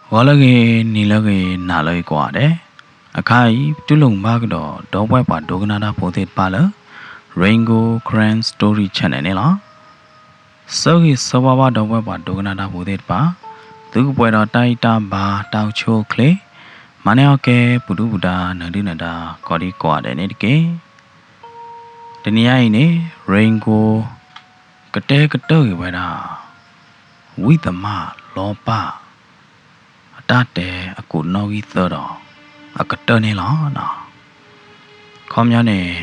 ဂီၤလၢအဂ့ၤ, နံၤလၢအဂ့ၤ, နၤလၢအဂ့ၤကိးဂၤဒဲး, အခါအံၤ ပတူၢ်လိာ်မုာ်ဘၣ်ကဒီး ဒီပုၢ်ဝဲၢ်ပှၤဒိကနၣ်တၢ်ဖိသ့ၣ်တဖၣ်လၢ Rain Gold Karen Story Channel န့ၣ်လီၤ. ဆၢဂ့ၤဆၢဝါဘၣ်ဒီပုၢ်ဝဲၢ်ပှၤဒိကနၣ်တၢ်ဖိသ့ၣ်တဖၣ်, သုကပှဲၤဒီးတၢ်အံၣ်တၢ်ဘါတၢ်အိၣ်ဆူၣ်အိၣ်ချ့, မၤန့ၢ်အီၣ်ကဲပူၤဒုၣ်ပူၤဒါ နၢၤဒုၣ်နၢၤဒါ ကိးဒံကိးဂၤဒဲးန့ၣ်တက့ၢ်. တနံၤညါအံၤန့ၣ် Rain Gold ကတဲကတၢၢ်ဂ့ၤဝဲဒၣ် ဝံၣ်သမၣ်လီဘၣ် အတၢ်တဲအကိးနီၣ်ဂံၢ်သၢဒီး အကတၢၢ်န့ၣ်လီၤ. ခီပညီန့ၣ်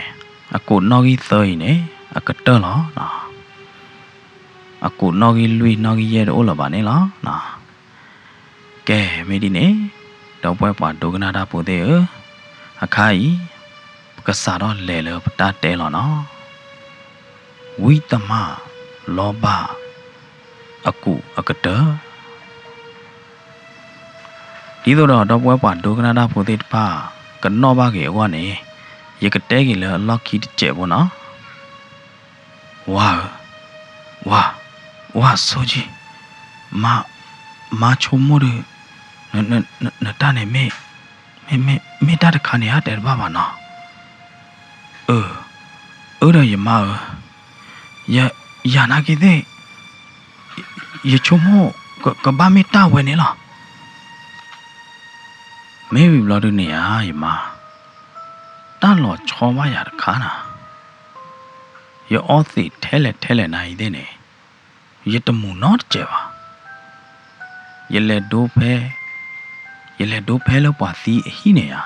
အကိးနီၣ်ဂံၢ်သၢအံၤန့ၣ် အကတၢၢ်လီၤ. အကိးနီၣ်ဂံၢ်လွံၢ်နီၣ်ဂံၢ်ယဲၢ်တအိၣ်လၢၤဘၣ်န့ၣ်လီၤ. ကဲ မ့ၢ်ဒ်န့ၣ် ဒီပုၢ်ဝဲၢ်ပှၤဒိကနၣ်တၢ်ဖိသ့ၣ်ဧၢ, အခါအံၤ ပကစးထီၣ်လဲၤလၢပတၢ်တဲလီၤနီၤ. ဝံၣ်သမၣ်လီဘၣ် အကိးအကတၢၢ်. ဒ်သိးဒီးဒီပုၢ်ဝဲၢ်ပှၤဒိကနၣ်တၢ်ဖိသ့ၣ်တဖၣ် ကနီၣ်ဘၣ်က့ၤအဂီၢ်န့ၣ် ယကတဲက့ၤလၢအလီၢ်ခံတစဲးဖိနီၤ. ဝါဧၢ, ဝါ, ဝါဆိကံ, မါ, မါဆိကမိၣ်ဒီး န, န, နတၢ်န့ၣ်မ့ၢ်, မ့ၢ်, မ့ၢ်, မ့ၢ်တၢ်တခါန့ၣ် အတဲတဘၣ်ဘၣ်နီၤ. အၢ, အၢဒီးယမါဧၢ, ယ, ယနာ်က့ၤသ့ၣ်, ယဆိကမိၣ် က, ကဘၣ်မ့ၢ်တၢ်ဝဲန့ၣ်လီၤ. မ့ၢ်ဝံၤဘျီဒုန့ၣ်ဧါ ယမါ, တၢ်လီၤဆီဘၣ်ယၤတခါနၤ. ယအီသံးထဲလဲၣ်ထဲလဲၣ်နၤအံၤသ့ၣ်န့ၣ် ယတမူၤနီတစဲးဘၣ်. ယလဲၤဒိဖဲ, ယလဲၤဒိဖဲလၢပှၤသံအဟံၣ်န့ၣ်ဧါ,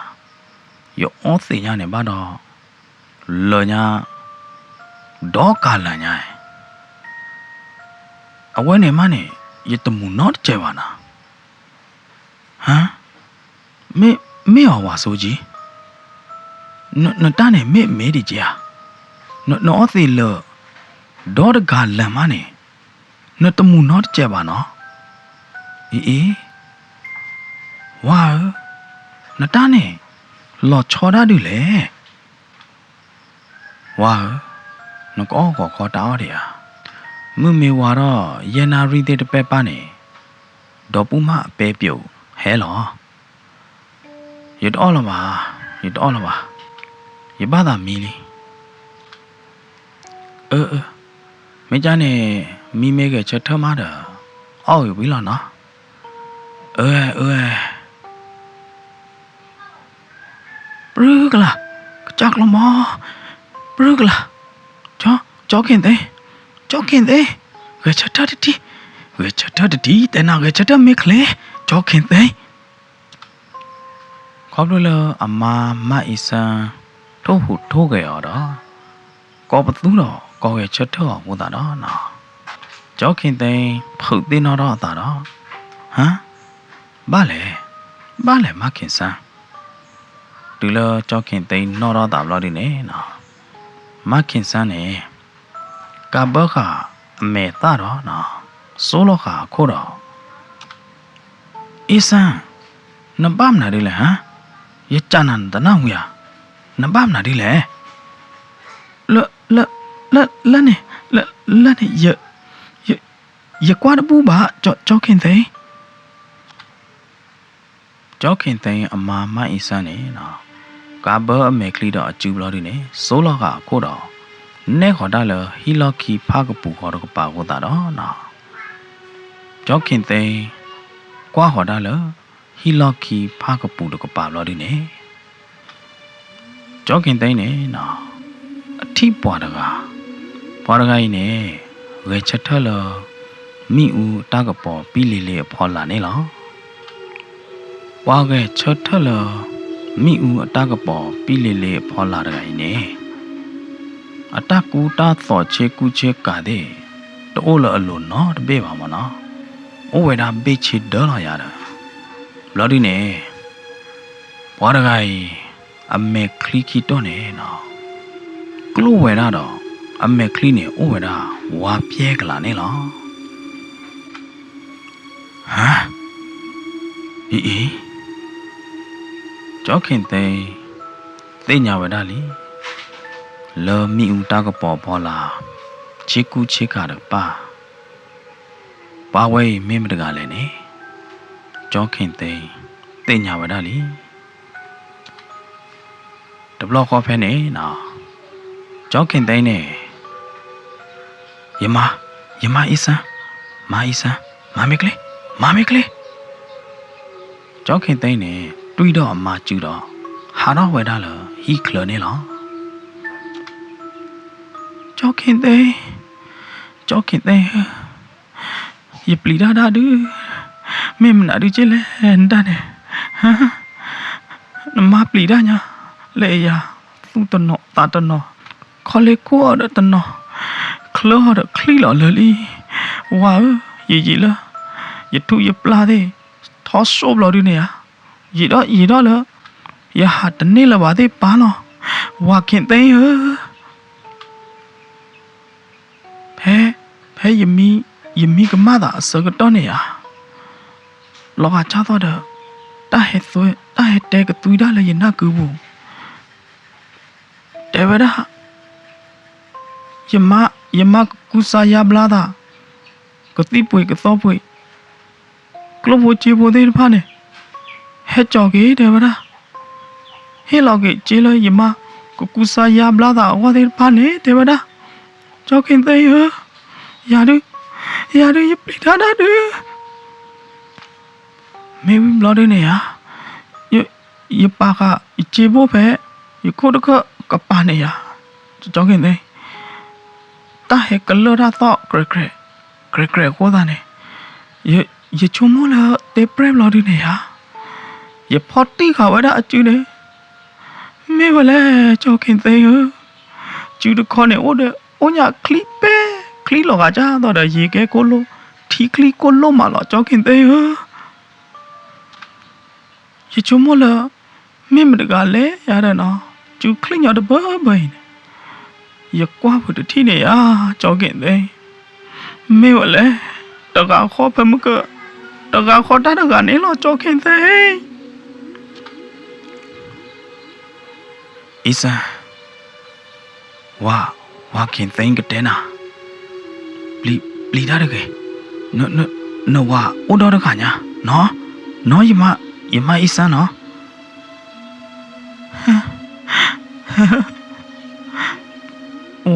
ယအီသံးညါန့ၣ်ဘၣ်ဒီး လၢာ်ညါ, ဒီကးလၢာ်ညါ, အဝဲန့ၣ်မးန့ၣ် ယတမူၤနီတစဲးဘၣ်နၤ. ဟါ, မ့ၢ်, မ့ၢ်အီၤဝၤဆိကံ, န, နတၢ်န့ၣ်မ့ၢ်မ့ၢ်ဒ်က့ဧါ, န, နအီသံးလၢာ်, ဒီတကးလၢာ်မးန့ၣ် နတမူၤနီတစဲးဘၣ်နီၤ. အံၤအံၤ, ဝါဧၢ, နတၢ်န့ၣ် လီၤဆီဒၣ်ဒုလဲၣ်. ဝါဧၢ, နကအီၣ်ဂီၤခီတၢ်အီၣ်ဒံးဧါ. မုၢ်မ့ၢ်ဝါထီၣ် ယဲၢ်နၣ်ရံၣ်သ့ၣ်တပဲၢ်ပၢ်န့ၣ် ဒီပုၢ်မၢ်အပဲပျိးဟဲလီၤ. ယတအီၣ်လၢၤဘၣ်, ယတအီၣ်လၢၤဘၣ်, ယဘၣ်သးမံလံ. အၢ, မ့ၢ်ကန့ၣ် မံမ့ၢ်ဂဲၤဆၢထၢၣ်မးဒီး အီၣ်ဂ့ၤဝံၤလီၤနီၤ. အၢ, အၢ, ပြူကလာ်, ကစၢ်ကျီမီ, ပြူကလာ်, ကၠီ, ကၠီခ့ၣ်သ့, ကၠီခ့ၣ်သ့, ဂဲၤဆၢထၢၣ်တထံၣ်, ဂဲၤဆၢထၢၣ်တထံၣ်, တဲနၤဂဲၤဆၢထၢၣ်မ့ၢ်ချ့, ကၠီခ့ၣ်သ့. ခီဖျိလၢအမါမၢ်အ့စၢ် ထိၣ်ဟူးထိၣ်ဂဲၤအီၤဒီး ကိးပသူဒီးကိးဂဲၤဆၢထၢၣ်အီၤအဃိသတးဒီးနီၤ, ကၠီခ့ၣ်သ့ ဖုးသ့ၣ်နီၣ်ထီၣ်အသးဒီး, ဟါ, ဘၣ်လဲၣ်, ဘၣ်လဲၣ်မၢ်ခ့ၣ်စၢ်. တုၤလၢကၠီခ့ၣ်သ့နီၣ်ထီၣ်သးဘျီဒုန့ၣ်နီၤ, မၢ်ခ့ၣ်စၢ်န့ၣ် ကးဘၢဃာ်အမဲာ်သၣ်ဒီးနီၤ, စိလီၤဃာ်အခိၣ်ဒီး အ့စၢ်, နဘၣ်မနုၤဒ်လဲၣ်ဟါ, ယစံးနၤနတနၢ်ဟူဧါ, နဘၣ်မနုၤဒ်လဲၣ်. လၢ, လၢ, လၢ, လၢန့ၣ်, လၢ, လၢန့ၣ်, ယ, ယ, ယကွၢ်တဘူၣ်ဘၣ်, ကၠီ, ကၠီခ့ၣ်သ့. ကၠီခ့ၣ်သ့အမါမၢ်အ့စၢ်န့ၣ်နီၤ, ကးဘၢအမဲာ်ချံဒီးအစုဘျီဒုန့ၣ် စိလီၤဃာ်အခိၣ်ဒီး နဲၣ်ဃီၤတၢ်လၢဟံၣ်လီၢ်ခံဖးကပူၤဃီတကပၤအဃိသတးဒီးနီၤ, ကၠီခ့ၣ်သ့ ကွၢ်ဃီၤတၢ်လၢ ဟံၣ်လီၢ်ခံဖးကပူၤတကပၤဘျီဒုန့ၣ် ကၠီခ့ၣ်သ့န့ၣ်နီၤ, အထံၣ်ပှၤတဂၤ, ပှၤတဂၤအံၤန့ၣ် ဂဲၤဆၢထၢၣ်လၢ မ့ၣ်အူအတၢ်ကပီၤပံလ့လ့အဖီလာ်န့ၣ်လီၤ. ပှၤဂဲၤဆၢထၢၣ်လၢ မ့ၣ်အူအတၢ်ကပီၤပံလ့လ့အဖီလာ်တဂၤအံၤန့ၣ် အတၢ်ကူတၢ်သိးဆ့ကူဆ့ကၤသ့ၣ် တအိၣ်လၢအလိၤနီတဘ့ၣ်ဘၣ်မ့ၢ်နီၤ, အိၣ်ဝဲဒၣ်ဘ့ၣ်ဆ့ဒၢလီၤယၤဒီး ဘျီဒုန့ၣ် ပှၤတဂၤအံၤ အမဲာ်ချံခံတိၢ်န့ၣ်နီၤ, ကျိၣ်ဝဲဒၣ်ဒီး အမဲာ်ချံန့ၣ် အိၣ်ဝဲဒၣ်ဝါဖျဲကလးန့ၣ်လီၤ. ဟါ, အံၤအံၤ, ကၠီခ့ၣ်သ့ သ့ၣ်ညါဝဲဒၣ်လံ, လၢမ့ၣ်အူတၢ်ကပီၤဖီလာ် ဆ့ကူဆ့ကၤတကပၤ ပှၤဝဲအံၤမ့ၢ်မတဂၤလဲၣ်န့ၣ်, ကၠီခ့ၣ်သ့ သ့ၣ်ညါဝဲဒၣ်လံ. တဘျီဃီဖဲန့ၣ်နီၤ, ကၠီခ့ၣ်သ့န့ၣ်, ယမါ, ယမါအံစၢ, မါအံစၢ, မၤမ့ၢ်ကျ့, မၤမ့ၢ်ကျ့. ကၠီခ့ၣ်သ့န့ၣ် တွံၢ်ဒီးအမါစုဒီး ဟးထီၣ်ဝဲဒၣ်လၢဟံၣ်ချၢန့ၣ်လီၤ. ကၠီခ့ၣ်သ့, ကၠီခ့ၣ်သ့ဧၢ, ယပျံၤတၢ်ဒၣ်ဒု, မ့ၢ်မနုၤဒုက့လဲၣ်နတၢ်န့ၣ်, နမါပျံၤတၢ်ညါလၢယၤ, သူၣ်တနီၤသးတနီၤ, ခီလ့ခိၣ်အီၤဒီးတနီၤ, ချၢအီၤဒီးချံၣ်လီၤလၢာ်လံ. ဝၤဧၢ, ယယံာ်လၢ ယထူၣ်ယပျၢ်သ့ၣ် ထီၣ်စိၣ်ဘျီဒုန့ၣ်ဧါ, ယံာ်ဒီးယံာ်ဒီးလၢ ယဟးတန့ၢ်လၢၤဘၣ်သ့ၣ်ပၢ်လီၤ. ဝၤခ့ၣ်သ့ဧၢ, ဖဲ, ဖဲယမံ, ယမံကမၣ်သးအဆၢကတီၢ်န့ၣ်ဧါ, လီၤဂာ်ဆၣ်သီဒီး တၢ်ဟဲသွဲ, တၢ်ဟဲတဲကသွံတၢ်လၢယနၢ်ကုပူၤ, တဲဝဲဒၣ်, ယမါ, ယမါကကူစါယါဘျါသး, ကသံၣ်ပှ့ၤကသီပှ့ၤ, ကျိၣ်ဖိစ့ဖိသ့ၣ်တဖၣ်န့ၣ် ဟဲကၠီၤက့ၤ တဲဝဲဒၣ်, ဟ့ၣ်လီၤက့ၤစ့လၢယမါကကူစါယါဘျါသးအဂီၢ်သ့ၣ်တဖၣ်န့ၣ် တဲဝဲဒၣ်, ကၠီခ့ၣ်သ့ဧၢ, ယၤဒု, ယၤဒု ယပျံၤတၢ်ဒၣ်ဒု, မ့ၢ်ဝံၤဘျီဒုန့ၣ်ဧါ, ယပာ်ဃာ်ယစ့ဘိၣ်ဖဲ ယခိၣ်တခၢၣ်ကပၤန့ၣ်ဧါ, ကၠီခ့ၣ်သ့, တၢ်ဟဲကလၢၢ်တၢ်သီၣ် ကြဲးကြဲးအဃိသတးန့ၣ်, ယဆိကမိၣ်လၢတဲပြဲၢ်ဘျီဒုန့ၣ်ဧါ, ယဖီၣ်တံၢ်ဃာ်ဝဲဒၣ်အစုန့ၣ်, မ့ၢ်ဝဲလဲၣ် ကၠီခ့ၣ်သ့ဧၢ, စုတခီန့ၣ် အိၣ်ဒီး အိၣ်ညါချံပဲ, ချံလီၤဂာ်ကၢ်သီဒီး ယံၤကဲကိၣ်လိၣ်, ထံချံကိၣ်လိၣ်မးလီၤ ကၠီခ့ၣ်သ့ဧၢ. ယဆိကမိၣ်လၢ မ့ၢ်မတၤတဂၤလဲၣ်ယၤဒီးနီၤ, စုချံညီတဘၢဘၢအံၤန့ၣ်, ယကွၢ်ဖုးတထံၣ်န့ၣ်ဧါ, ကၠီခ့ၣ်သ့, မ့ၢ်ဝဲလဲၣ်, တဂၤဃီဖဲမုၢ်ကၢ, တဂၤဃီတၢ်တဂၤန့ၣ်လီၤ ကၠီခ့ၣ်သ့. အံစၢ, ဝၤ, ဝၤခ့ၣ်သ့ကတဲနၤ, ပျံၤတၢ်တဂ့ၤ, နဝၤအိၣ်ဒီတဂၤညါ, နီၢ်, နီၢ် ယမါအံစၢနီၤ.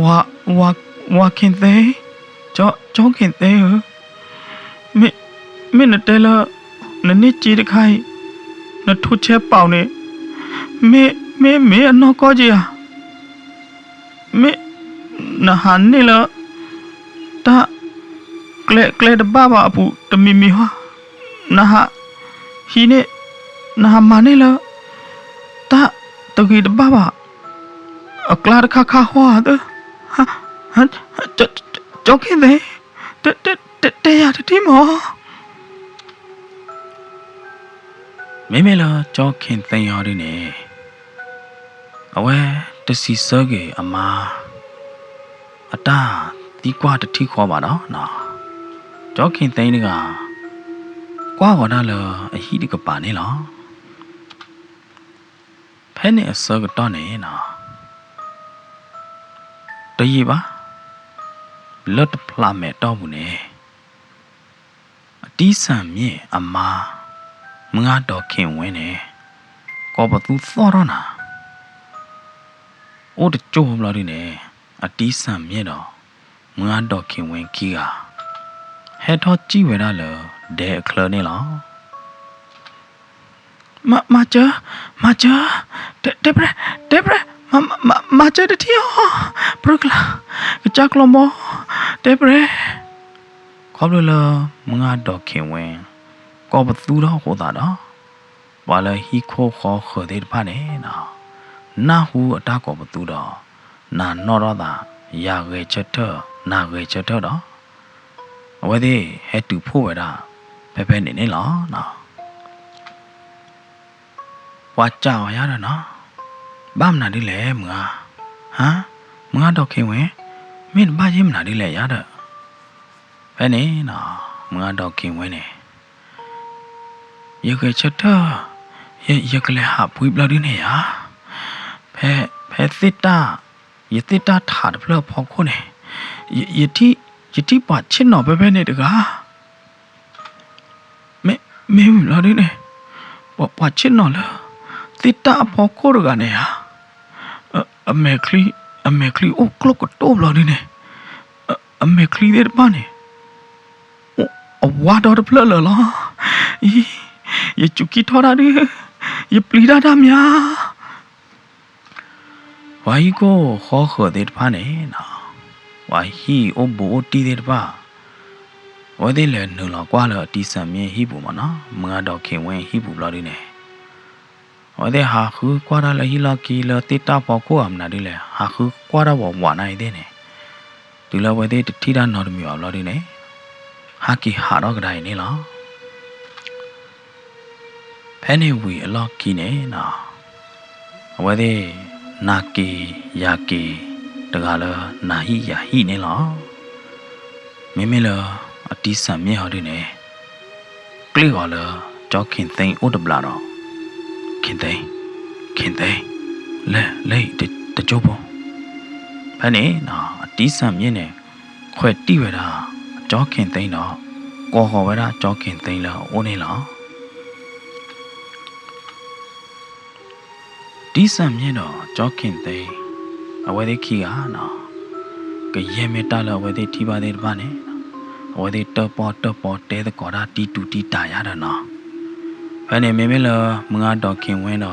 ဝၤ, ဝၤခ့ၣ်သ့, ကၠီခ့ၣ်သ့ဧၢ, မ့ၢ်နတဲလၢ နန့ၢ်စ့တခါအံၤ နထိဆဲပာ်န့ၣ်, မ့ၢ်, မ့ၢ်မ့ၢ်အနီၢ်ကီၢ်က့ဧါ, မ့ၢ်နဟးန့ၢ်လၢ တၢ်ကျဲကျဲတဘၣ်ဘၣ်အပူၤတမံၤမံၤဟီ, နဟးဟံးန့ၢ်, နဟးမၤန့ၢ်လၢ တၢ်တဂ့ၤတဘၣ်ဘၣ် အကျါတခါခါဟီဧါသၢ, ကၠီခ့ၣ်သ့, တဲယၤတထံၣ်မး. မ့မ့ၢ်လၢကၠီခ့ၣ်သ့အီၤဒုန့ၣ်, အဝဲတစံးဆၢက့ၤအမါ အတၢ်သံကွၢ်တထံၣ်ဃီဘၣ်ဒီး, ကၠီခ့ၣ်သ့တဂၤ ကွၢ်ဃီၤတၢ်လၢအဟံၣ်တကပၤန့ၣ်လီၤ. ဖဲန့ၣ်အဆၢကတီၢ်န့ၣ် တယံာ်ဘၣ်, လၢတဖျးမဲာ်တီၢ်ပူၤန့ၣ် အတံၢ်စၢ်မ့ၢ်အမါ မုၢ်ဂၤဒီးခ့ၣ်ဝဲန့ၣ် ကိးပသူသီၣ်ထီၣ်နၤ, အိၣ်တကၠိၢ်ဘျီဒုန့ၣ် အတံၢ်စၢ်မ့ၢ်ဒီး မုၢ်ဂၤဒီးခ့ၣ်ဝဲခံဂၤ ဟဲထီၣ်စံၣ်ဝဲဒၣ်လၢဒဲအချၢန့ၣ်လီၤ. မၤစၢၤ, မၤစၢၤ, တဲပြဲၢ်, တဲပြဲၢ်, မၤစၢၤတထံၣ်အီၤ, ပြၢ်ကျါ, ကစၢ်ကျီဘီ, တဲပြဲၢ်. ခီဖျိလၢမုၢ်ဂၤဒီးခ့ၣ်ဝဲ ကိးပသူထီၣ်အဃိသတးဒီး ပှၤလၢဟံၣ်ခိၣ်ဃီဃၢၤသ့ၣ်တဖၣ်န့ၣ် နၢ်ဟူအတၢ်ကိးပသူဒီး နၤနီၣ်ထီၣ်သး ယၤဂဲၤဆၢထၢၣ် နၤဂဲၤဆၢထၢၣ်ဒီး အဝဲသ့ၣ်ဟဲတုၤဖှိၣ်ဝဲဒၣ် ဖဲဖဲန့ၣ်န့ၣ်လီၤ. ပှၤစံးအီၤယၤဒီးနီၤ, ဘၣ်မနုၤဒ်လဲၣ်မုၢ်ဂၤ, ဟါ, မုၢ်ဂၤဒီးခ့ၣ်ဝဲ, မ့ၢ်တဘၣ်ယဲၢ်မနုၤဒ်လဲၣ်ယၤဒီး, ဖဲန့ၣ်နီၤ မုၢ်ဂၤဒီးခ့ၣ်ဝဲန့ၣ် ယဂဲၤဆၢထၢၣ်, ယကလဲၤဟးဖှံဘျီဒုန့ၣ်ယၤ, ဖဲ, ဖဲသ့ၣ်တၢ်, ယသ့ၣ်တၢ်ထးတဖျၢၣ်အဖီခိၣ်န့ၣ်, ယထံၣ်ပှၤဆ့ၣ်နီၤဖဲဖဲန့ၣ်တဂၤ, မ့ၢ်, မ့ၢ်ဝံၤလီၤဒုန့ၣ်, ပှၤဆ့ၣ်နီၤလၢ သ့ၣ်တၢ်အဖီခိၣ်တဂၤန့ၣ်ဧါ, အမဲာ်ချံ, အမဲာ်ချံအိၣ်ကျိၣ်ကတိၢ်ဘျီဒုန့ၣ်, အမဲာ်ချံသ့ၣ်တဖၣ်န့ၣ် အဝါဒီတဖျၢၣ်လၢာ်လီၤ. အံၤ, ယစူးကံၢ်ထီၣ်တၢ်ဒု, ယပျံၤတၢ်တၢ်မး. ပှၤဟံၣ်ခိၣ်ဃီဃၢၤသ့ၣ်တဖၣ်န့ၣ်, ပှၤဟံၣ်အိၣ်ဘူးအိၣ်တံၢ်သ့ၣ်တဖၣ်, အဝဲသ့ၣ်လဲၤနုာ်လီၤကွၢ်လၢအတံစၢ်မ့ၢ်ဟံၣ်ပူၤမးနီၤ, မုၢ်ဂၤဒီးခ့ၣ်ဝဲဟံၣ်ပူၤဘျီဒုန့ၣ်, အဝဲသ့ၣ်ဟးဃုကွၢ်တၢ်လၢဟံၣ်လီၢ်ခံလၢသ့ၣ်တၢ်ဖီခိၣ်အမနုၤဒုလဲၣ်, ဟးဃုကွၢ်တၢ်ဝဲဝးနၤအံၤသ့ၣ်န့ၣ်, တုၤလၢအဝဲသ့ၣ်တထံၣ်တၢ်နီတမံၤဘၣ်ဘျီဒုန့ၣ်, ဟးက့ၤဟးထီၣ်ကဒါအံၤန့ၣ်လီၤ. ဖဲန့ၣ်ဝံၤအလီၢ်ခံန့ၣ်, အဝဲသ့ၣ် နၤက့ၤယၤက့ၤ တဂၤလၢနၤဟံၣ်ယၤဟံၣ်န့ၣ်လီၤ. မ့မ့ၢ်လၢအတံစၢ်မ့ၢ်ဟီဒုန့ၣ်, ကျ့ၣ်ဂီၤလၢကၠီခ့ၣ်သ့အိၣ်တဘျီဒီး, ခ့ၣ်သ့, ခ့ၣ်သ့, လဲၤလၢတကၠိဖိ. ဖဲန့ၣ် အတံစၢ်မ့ၢ်န့ၣ် ခွဲးတံၢ်ဝဲဒၣ်ကၠီခ့ၣ်သ့ဒီး ကိးဃီၤဝဲဒၣ်ကၠီခ့ၣ်သ့လၢအအိၣ်န့ၣ်လီၤ. တံစၢ်မ့ၢ်ဒီးကၠီခ့ၣ်သ့ အဝဲသ့ၣ်ခံဂၤနီၤ, ကယဲၢ်မ့ၢ်တၢ်လၢအဝဲသ့ၣ်ထံၣ်ဘၣ်သ့ၣ်တဖၣ်န့ၣ်, အဝဲသ့ၣ်တၢၣ်ပီၣ်တၢၣ်ပီၣ်တဲသကိးတၢ်တံတူာ်တံတၢ်ယါဒီးနီၤ. ဖဲန့ၣ်မ့မ့ၢ်လၢမုၢ်ဂၤဒီးခ့ၣ်ဝဲဒီး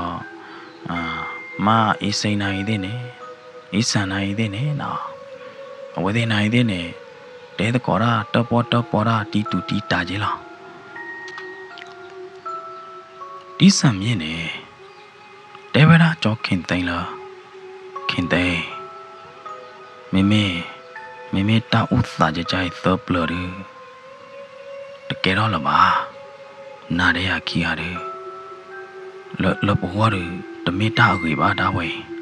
မါအ့စ့နၤအံၤသ့ၣ်န့ၣ်, အ့စၢ်နၤအံၤသ့ၣ်န့ၣ်, အဝဲသ့ၣ်နၤအံၤသ့ၣ်န့ၣ် တဲသကိးတၢ်တၢၣ်ပီၣ်တၢၣ်ပီၣ်တၢ်တံတူာ်တံတၢ်က့လီၤ. တံစၢ်မ့ၢ်န့ၣ် တဲဝဲဒၣ်ကၠီခ့ၣ်သ့လၢ, ခ့ၣ်သ့, မ့မ့ၢ်, မ့မ့ၢ်တၢ်အိၣ်သးကကအံၤသၢပျၢၤဒု, တကဲထီၣ်လၢၤဘၣ်. နၤဒီးယၤခံဂၤဒု, လၢပဂီၢ်ဒု, တမ့ၢ်တၢ်အဂ့ၤဘၣ်ဒၣ်ဝဲအံၤ.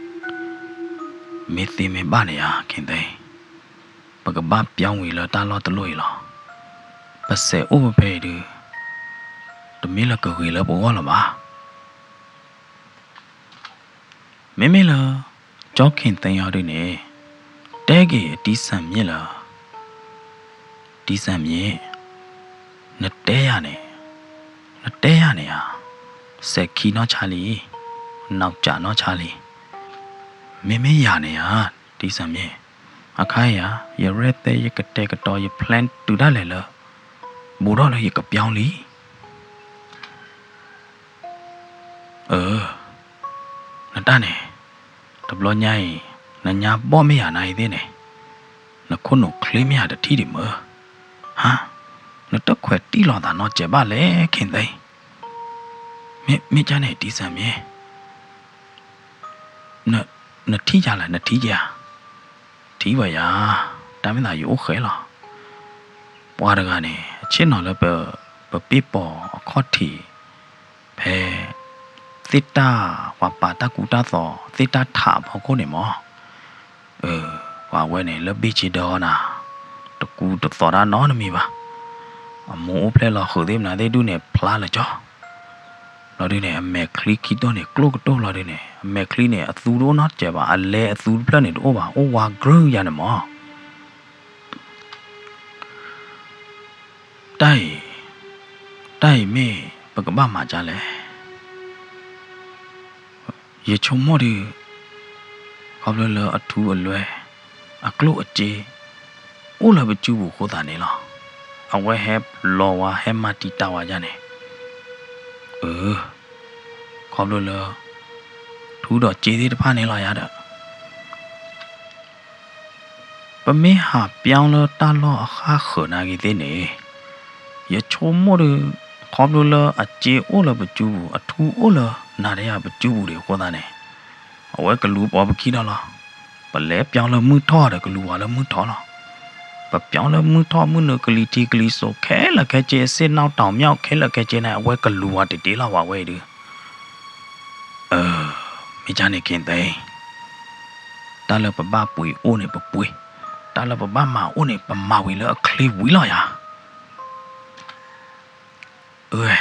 မ့ၢ်သ့မ့ၢ်ဘၣ်န့ၣ်ဧါ ခ့ၣ်သ့, ပကဘၣ်ပျီဝံၤလၢတၢ်လီၢ်တလီၢ်အံၤလီၤ. ပစဲးအိၣ်ဖဲအံၤဒု, တမ့ၢ်လၢကဂ့ၤလၢပဂီၢ်လၢၤဘၣ်. မ့မ့ၢ်လၢကၠီခ့ၣ်သ့အီၤဒုန့ၣ်, တဲက့ၤအတံစၢ်မ့ၢ်လၢ, တံစၢ်မ့ၢ်, နတဲယၤန့ၣ်, နတဲယၤန့ၣ်ဧါ, စဲးခံနီၢ်ဆါလံ, နီၢ်ကၠးနီၢ်ဆါလံ. မ့မ့ၢ်ယၤန့ၣ်ဧါ, တံစၢ်မ့ၢ်, အခါအံၤဧါ, ယရဲၣ်သဲယကတဲာ်ကတီၤယ plan တုၤဒၣ်လဲာ်လၢ ဘူးထီၣ်လၢယကပျီလံ. အၢ, နတၢ်န့ၣ်, တဘျီညါအံၤ, နညါဘီၣ်မ့ၢ်ယၤနၤအံၤသ့ၣ်န့ၣ်, နခိၣ်နူာ်ချ့မ့ၢ်ယၤတထံၣ်ဒံးမၢ. ဟါ, နတခွဲးတံၢ်လီၤသးနီတစဲးဘၣ်လဲၣ် ခ့ၣ်သ့. မ့ၢ်ကၢ်န့ၣ် တံစၢ်မ့ၢ်, နထံၣ်ယၤလဲၣ် နထံၣ်ယၤ, ထံၣ်ဝဲယၤ, တၢ်မ့ၢ်သးယအိၣ်ဃဲလီၤ. ပှၤတဂၤန့ၣ် အဆ့ၣ်နီၤလၢပ, ပပ့ၢ်ပိာ်အခီၣ်ထံး, ဖဲ, သ့ၣ်တၢ်, ပှၤပာ်တၢ်ကူတၢ်သိး သ့ၣ်တၢ်ထးအဖီခိၣ်န့ၣ်မၢ်. အၢ, ပှၤဝဲန့ၣ် လၢဘ့ၣ်ဆ့ဒၢအီၤနၤ, တကူတသိးတၢ်နီတမံၤဘၣ်. အမိၢ်အိၣ်ဖျဲၣ်လီၤဃုာ်သ့ၣ်မနုၤသ့ၣ်ဒုးန့ၣ် ဖျါလၢာ်ကၠီ. လီၤဒုးန့ၣ် အမဲာ်ချံခံတိၢ်န့ၣ် ကျိၣ်ကတိၢ်လီၤဒုးန့ၣ် အမဲာ်ချံန့ၣ် အသူတအိၣ်နီတစဲးဘၣ်, အလဲအသူတဖျၢၣ်န့ၣ်တအိၣ်ဘၣ်, အိၣ်ဝါကြၢးယၤန့ၣ်မၢ်. တၢ်အံၤ, တၢ်အံၤမ့ၢ်ပကဘၣ်မၤဒ်လဲၣ်. ယဆိကမိၣ်ဒုး, ခီဖျိလၢအထူအလွဲၢ်, အကျိၣ်အစ့, အိၣ်လၢပစုပူၤအဃိသတးန့ၣ်လီၤ. အဝဲဟဲလီၤဝါ ဟဲမၤတံာ်တာ်ဝဲဒၣ်န့ၣ်. အၢ, ခီဖျိလၢ ထူဒီးစ့သ့ၣ်တဖၣ်န့ၣ်လီၤယၤဒီး ပမ့ၢ်ဟးပျီလၢတၢ်လီၢ်အဃၣ်ဃၢၤနာ်က့ၤသ့ၣ်န့ၣ်, ယဆိကမိၣ်ဒီး, ခီဖျိလၢအစ့အိၣ်လၢပစုပူၤ, အထူအိၣ်လၢနၤဒီးယၤပစုပူၤဒံးအဃိသတးန့ၣ်, အဝဲကလူၤပိာ်ပခံဒီးလီၤ. ပလဲၤပျီလၢမုၢ်ထီၣ်ဒီးကလူၤဝဲလၢမုၢ်ထီၣ်လီၤ. ပပျီလၢမုၢ်ထီၣ်မုၢ်နုာ်ကလံၤထံးကလံၤစိး ခဲလၢာ်ခဲဆ့ အဆ့ၣ်နီၣ်တီၤမၠီၣ်ခဲလၢာ်ခဲဆ့န့ၣ် အဝဲကလူၤဝဲတ့ၢ်တ့ၢ်လီၤဝဲဝဲအံၤဒုး. အၢ, မ့ၢ်ကၢ်န့ၣ်ခ့ၣ်သ့, တၢ်လၢပဘၣ်ပှ့ၤအိၣ်န့ၣ်ပပှ့ၤ, တၢ်လၢပဘၣ်မၤအိၣ်န့ၣ် ပမၤဝံၤလၢအချ့ဝံၤလီၤယၤ. အၢ,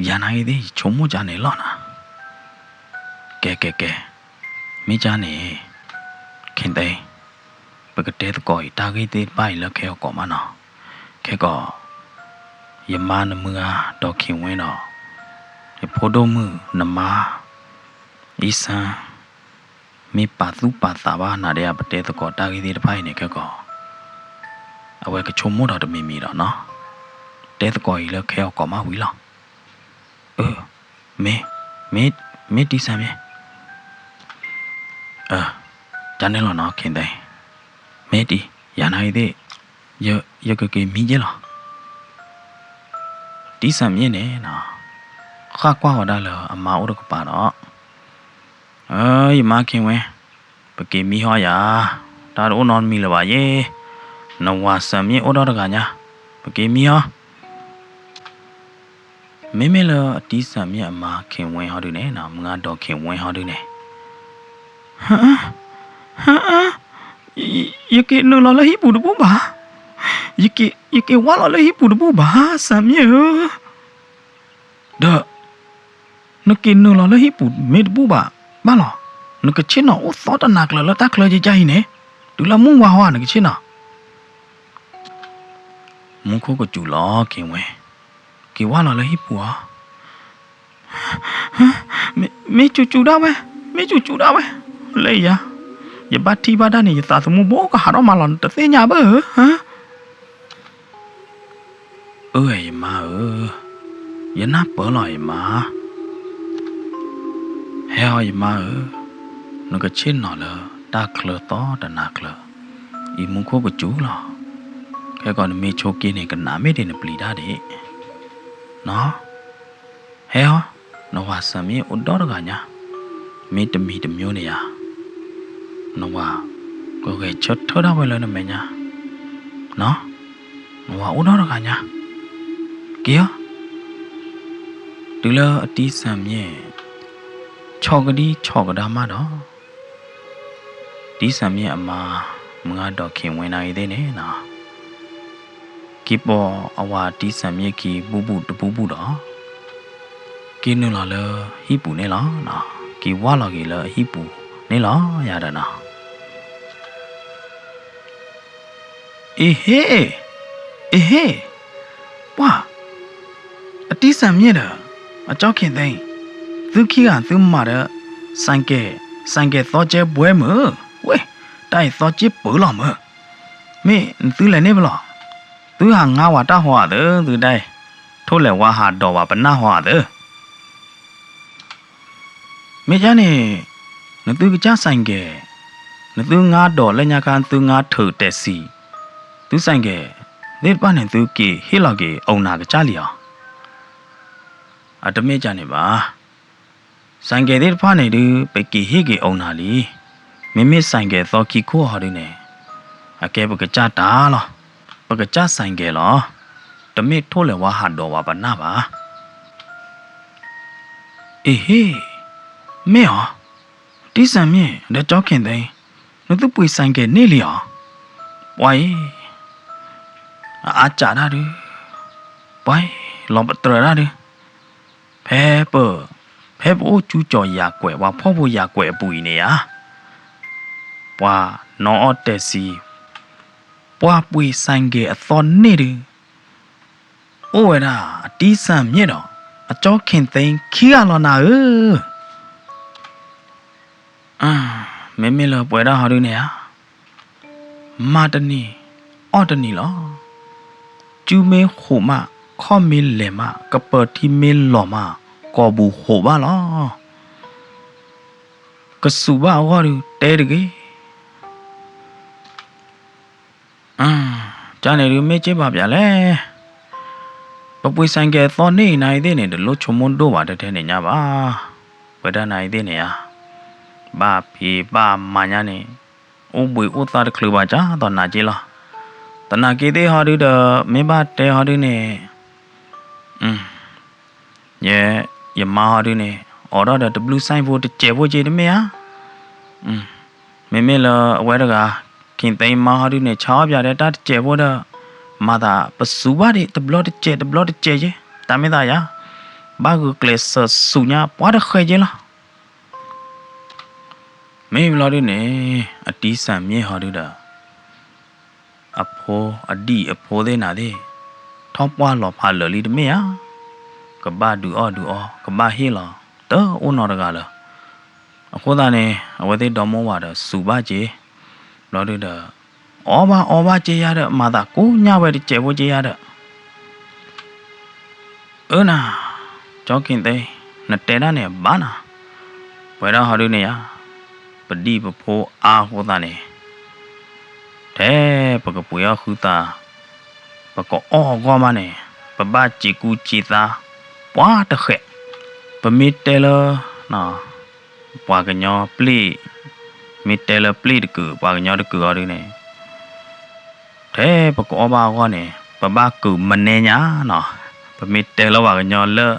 ယၤနာ်က့ၤသ့ၣ် ယဆိကမိၣ်ကၢ်န့ၣ်လီၤနၤ. ကဲကဲကဲ, မ့ၢ်ကၢ်န့ၣ်, ခ့ၣ်သ့, ပကတဲသကိးအံၤတၢ်ဂ့ၢ်သ့ၣ်တဖၣ်အံၤလၢခဲအံၤကိးမးနီၤ. ခဲကီး ယမါနမုၢ်ဂၤဒီး ခင်ဝင်း ဒီး ယဖိဒိၣ်မုၣ်နမါ အံစၢ မ့ၢ်ပာ်သူၣ်ပာ်သးဘၣ်နၤဒီး ပတဲသကိးတၢ်ဂ့ၢ်သ့ၣ်တဖၣ်အံၤန့ၣ် ခဲကီး အဝဲကဆိကမိၣ်ဒီးတမံၤမံၤဒီးနီၤ, တဲသကိးအံၤလၢခဲအီၤကိးမးဝံၤလီၤ. အၢ မ့ၢ် မ့ၢ် မ့ၢ်တံစၢ်မ့ၢ် ကန့ၣ်လီၤနီၤ ခင်သင်း, မ့ၢ်တံ ယၤနာ်ဂ့ၤသ့ၣ်, ယကက့ၤမံက့လီၤ. တံစၢ်မ့ၢ်န့ၣ်နီၤ ဃၣ်ကွၢ်ဝဲဒၣ်လၢအမါအိၣ်တကပၤဒီး, ယမါ ခင်ဝင်း, ပက့ၤမံဟီယၤ, တၢ်တအိၣ်နီတမံၤလၢၤဘၣ်ယဲ, နဝၤစၢ်မ့ၢ်အိၣ်ဒီတဂၤညါ, ပက့ၤမံဟီ. မ့မ့ၢ်လၢအတံစၢ်မ့ၢ်အမါ ခင်ဝင်း ဟီဒုန့ၣ်နီၤ မုၢ်ဂၤဒီး ခင်ဝင်း ဟီဒုန့ၣ်, ဟါ, ဟါ, ယက့ၤနုာ်လီၤလၢဟံၣ်ပူၤတဘူၣ်ဘၣ်, ယက့ၤဝၢ်လီၤလၢဟံၣ်ပူၤတဘူၣ်ဘၣ် စၢ်မ့ၢ်ဧၢ, ဒီး နက့ၤနုာ်လီၤလၢဟံၣ်ပူၤမ့ၢ်တဘူၣ်ဘၣ်ဘၣ်လီၤ, နကဆ့ၣ်နီၤအိၣ်သီတနၤကျၢၤလၢတၢ်ချၢယကါအံၤန့ၣ်, တုၤလၢမုၢ်ဝါဟီဧါ နကဆ့ၣ်နီၤ. မူခိၣ်ကစူၤလီၤ ခင်ဝင်း, က့ၤဝၢ်လီၤလၢဟံၣ်ပူၤဧါ. မ့ၢ်စူၤစူၤဒၣ်ဝဲ, မ့ၢ်စူၤစူၤဒၣ်ဝဲ, လၢယၤ, ယဘၣ်ထံၣ်ဘၣ်တၢ်န့ၣ် ယသးသမူဘိကဟးထီၣ်မးလီၤ နတသ့ၣ်ညါဘၣ်ဧၢ. အၢ ယမါဧၢ, ယနၢ်ပၢၢ်လီၤယမါ, ဟဲအီၤယမါဧၢ, နကဆ့ၣ်နီၤလၢတၢ်ချၢသီတနၤကျၢၤ, အံၤမူခိၣ်ကစူၤလီၤ, ခဲကီးနမ့ၢ်ဆိးက့န့ၣ် ကနၣ်မ့ၢ်ဒ်နပျံၤတၢ်ဒံး, နီၤ, ဟဲအီၤ, နဝၤစၢ်မ့ၢ်အိၣ်ဒီတဂၤညါ, မ့ၢ်တမံၤတမံၤန့ၣ်ယၤ, နဝၤကဂဲၤဆၢထၢၣ်ဒၣ်ဝဲလၢနမဲာ်ညါ, နီၤ, နဝၤအိၣ်ဒီတဂၤညါ, က့ၤအီၤ, တုၤလၢအတံစၢ်မ့ၢ် ဆီၣ်ကဒံဆီၣ်ကဒါမးဒီး တံစၢ်မ့ၢ်အမါ မုၢ်ဂၤဒီး ခင်ဝင်း နာ်ဂ့ၤသ့ၣ်န့ၣ်နီၤ, က့ၤပိာ်အဝၤတံစၢ်မ့ၢ်ခံဘူၣ်ဘူၣ်တဘူၣ်ဘူၣ်ဒီး က့ၤနုာ်လီၤလၢဟံၣ်ပူၤန့ၣ်လီၤ. က့ၤဝၢ်လီၤက့ၤလၢအဟံၣ်ပူၤန့ၣ်လီၤ ယၤဒီးနီၤ. အ့ဟ့, အ့ဟ့, ပှၢ်, အတံစၢ်မ့ၢ်ဒီး အကၠီ ခင်သင်း, သုခံဂၤသုမၤဒီး ဆိုင်ကယ်, ဆိုင်ကယ်သီကၠဲဘှဲမုၢ်, ဝ့ၢ်, တၢ်အံၤသီကၠဲပၢလီၤမုၢ်, မ့ၢ်နသုလဲၤန့ၣ်ပလီၢ်, သုဟးငါဝဲတၢ်ဟီဧါသၢ, သုဒၣ်, ထိၣ်လဲၤဝါဟးဒိးဝဲပနၢ်ဟီဧါသၢ. မ့ၢ်ကန့ၣ်, နသုကစၢ် ဆိုင်ကယ်, နသုငါဒိးလၢညါခါ နသုငါထုး taxi, သု ဆိုင်ကယ်သ့ၣ်တဖၣ်န့ၣ် သုက့ၤဟ့ၣ်လီၤက့ၤအိၣ်နၤကစၢ်လံဧါ. အတမ့ၢ်ကန့ၣ်ဘၣ်. ဆိုင်ကယ်သ့ၣ်တဖၣ်န့ၣ်ဒုး ပက့ၤဟ့ၣ်က့ၤအိၣ်နၤလံ. မ့မ့ၢ် ဆိုင်ကယ်သီခံခိၣ် ဟီဒုန့ၣ်, အကဲပကစၢ်တၢ်လီၤ. ပကစၢ် ဆိုင်ကယ် လီၤ. တမ့ၢ်ထိၣ်လဲၤဝါဟးဒိးဝဲပနၢ်ဘၣ်. အ့ဟ့, မ့ၢ်ဧါ, တံၢ်စၢ်မ့ၢ် ဒီးကၠီ ခင်သင်း, နသုပှ့ၤ ဆိုင်ကယ် န့ၢ်လံဧါ. ပှၤအံၤ, အအါစးတၢ်ဒုး, ပှၤအံၤ, လီၤပတြၢၤတၢ်ဒုး, ဖဲပ, ဖဲပအိၣ်ကၠူကၠီၤယၤကွဲး ပှၤဖှီၣ်ဖိယာ်ကွဲးအပူၤအံၤန့ၣ်ဧါ, ပှၤနီၣ်အီၣ် taxi, ပှၤပှ့ၤ ဆိုင်ကယ် အသီန့ၢ်ဒုး, အိၣ်ဝဲဒၣ် အတံၢ်စၢ်မ့ၢ်ဒီး အကၠီ ခင်သင်း ခံဂၤလီၤနၤဧၢ. မ့မ့ၢ်လၢပှဲၤဒၣ်ဟီဒုန့ၣ်ဧါ, မၤတနံၤ, အီၣ်တနံၤလီၤ. ကၠူမ့ၢ်ဃိးမး, ခီၣ်မ့ၢ်လဲၤမး, ကပၢၤထံမ့ၢ်လီၤမး, ကိာ်ပူၤဃိးဘၣ်လီၤ. ကစူၤဘၣ်အဂီၢ်ဒုး တဲတဂ့ၤ. ကန့ၣ်ဒုးမ့ၢ်က့ဘၣ်ပျၢ်လဲၣ်. ပပှ့ၤ ဆိုင်ကယ် အသီန့ၢ်အံၤ နၤအံၤသ့ၣ်န့ၣ် တလိၣ်ဆိကမိၣ်ဒိၣ်ဘၣ် ထဲထဲန့ၣ်ညါဘၣ်. ပဝဲဒၣ်နၤအံၤသ့ၣ်န့ၣ်ဧါ, ဘၣ်ဖံးဘၣ်မၤညါန့ၣ်, အိၣ်ဘှံးအိၣ်သါတချုးဘၣ် ကသိးနၤက့လီၤ. သနာ်က့သ့ၣ်ဟီဒုဒီး မ့ၢ်ဘၣ်တဲဟီဒုန့ၣ်, ယ, ယမါဟီဒုန့ၣ် အိးထီၣ်ဒီးတဘျုး ဆိုင်ဖိ တစဲးဖိက့ တမ့ၢ်ဧါ. မ့မ့ၢ်လၢအဝဲတဂၤ ခင်သင်း မါဟီဒုန့ၣ် ဆါအီၣ်ပၠးဒီးတၢ်တစဲးဖိဒီး မၤသးပစူၤဘၣ်ဒံး တဘျီတစဲး တဘျီတစဲးက့, တၢ်မ့ၢ်သးယၤ, ဘၣ်ဂုာ်ကျဲးစၢးစူၤညါ ပှၤတဃဲးက့လီၤ. မ့ၢ်ဘျီဒုန့ၣ် အတံၢ်စၢ်မ့ၢ်ဟီဒုဒီး အဖိအဒံၣ်အဖိသ့ၣ်နၤသ့ၣ်, ထီၣ်ပှၢ်လီၤဖးလၢာ်လံတမ့ၢ်ဧါ, ကဘၣ်ဒုးအီၣ်ဒုးအီ ကဘၣ်ဟ့ၣ်လီၤ တအိၣ်နီတဂၤလၢၤ. အဃိသတးန့ၣ် အဝဲသ့ၣ်ဒီမါဝၤဒီးစူၤဘၣ်က့ၤ, ဘျီဒုဒီး အီၣ်ဘၣ်အီဘၣ်က့ၤယၤဒီး မၤသးကိးညၣ်ဝဲတစဲးဖိက့ၤယၤဒီး အၢနၤ, ကၠီက့ၤသ့, နတဲဒၣ်န့ၣ်ဘၣ်နၤ, ပဝဲဒၣ်ဟီဒုန့ၣ်ယါ, ပဒံၣ်ပဖိအါအဃိသတးန့ၣ်, ထဲပကပှ့ၤအီၣ်ဃုသး, ပကအီၣ်အဂီၢ်မးန့ၣ်, ပဘၣ်စံးကူစံးသး, ပှၤတဃဲး, ပမ့ၢ်တဲလၢ ပှၤကညီပျ့ၢ်, မ့ၢ်တဲလၢပျ့ၢ်တကုာ် ပှၤကညီတကုာ်အီၤဒုန့ၣ်, ထဲပကအီၣ်ဘၣ်အဂီၢ်န့ၣ် ပဘၣ်ကုာ်မနဲညါနီၤ, ပမ့ၢ်တဲလၢပှၤကညီလၢ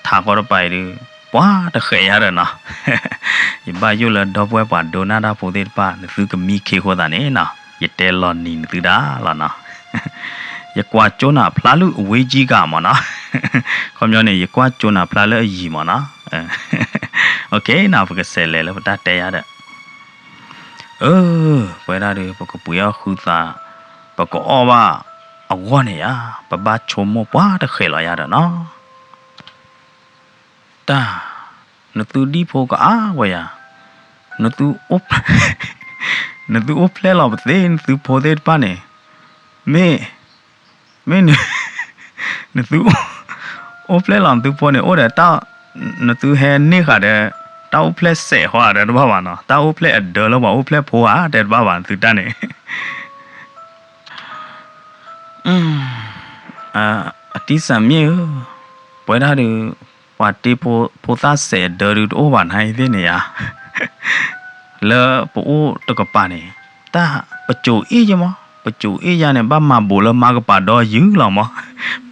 ထးဃီတပၤအံၤဒု, ပှၤတဃဲးယါဒီးနီၤ, ယဘၣ်ယိၣ်လၢဒီပုၢ်ဝဲၢ်ပှၤဒိကနၣ်တၢ်ဖိသ့ၣ်တဖၣ် နသုကမံခ့အဃိသတးန့ၣ်နီၤ, ယတဲလီၤနံၤနသုဒၣ်လီၤနီၤ. ယကွၢ်ကၠိနၤဖျါလၢအဝ့ကံဂၤမၢ်နီၤ, ခီပညီန့ၣ် ယကွၢ်ကၠိနၤဖျါလၢအယံၤမၢ်နီၤ. နၤ ပကစးလဲၤလၢပတၢ်တဲယါဒီး, အၢ, ပဝဲဒၣ်ဒီး ပကပှ့ၤအီၣ်ဃုသး, ပကအီၣ်ဘၣ်အဂီၢ်န့ၣ်ယါ, ပဘၣ်ဆိကမိၣ်ပှၤတဃဲးလီၤယါဒီးနီၤ. တၢ်, နသုဒံၣ်ဖိကအါဝဲယၤ, နသုအိၣ်ဖျဲၣ်လီၤပသ့ နသုဖိသ့ၣ်တဖၣ်န့ၣ်, မ့ၢ်, မ့ၢ်န, နသု, အိၣ်ဖျဲၣ်လီၤနသုဖိန့ၣ် အိၣ်ဒီးတၢ်, နသုဟဲန့ၢ်ဃာ်ဒီး, တၢ်အိၣ်ဖျဲၣ်စဲးဃီဒီးတဘၣ်ဘၣ်နီၤ, တၢ်အိၣ်ဖျဲၣ်အဒၢလၢပှၤအိၣ်ဖျဲၣ်ဖိဧါဒီးတဘၣ်ဘၣ်နသုတၢ်န့ၣ် အတံစၢ်မ့ၢ်ဧၢ, ပဝဲဒၣ်ဒီး, ပှၤတ့ဖိသၣ်စဲးဒၢဒုတအိၣ်ဘၣ်နၤအံၤသ့ၣ်န့ၣ်ဧါ, လၢပအိၣ်တကပၤန့ၣ်, တၢ်ပစိၤအ့ၣ်ယဲမး, ပစိၤအ့ၣ်ယါန့ၣ် ဘၣ်မၤဘူးလၢမါကပၤဒီယုာ်လီၤမး,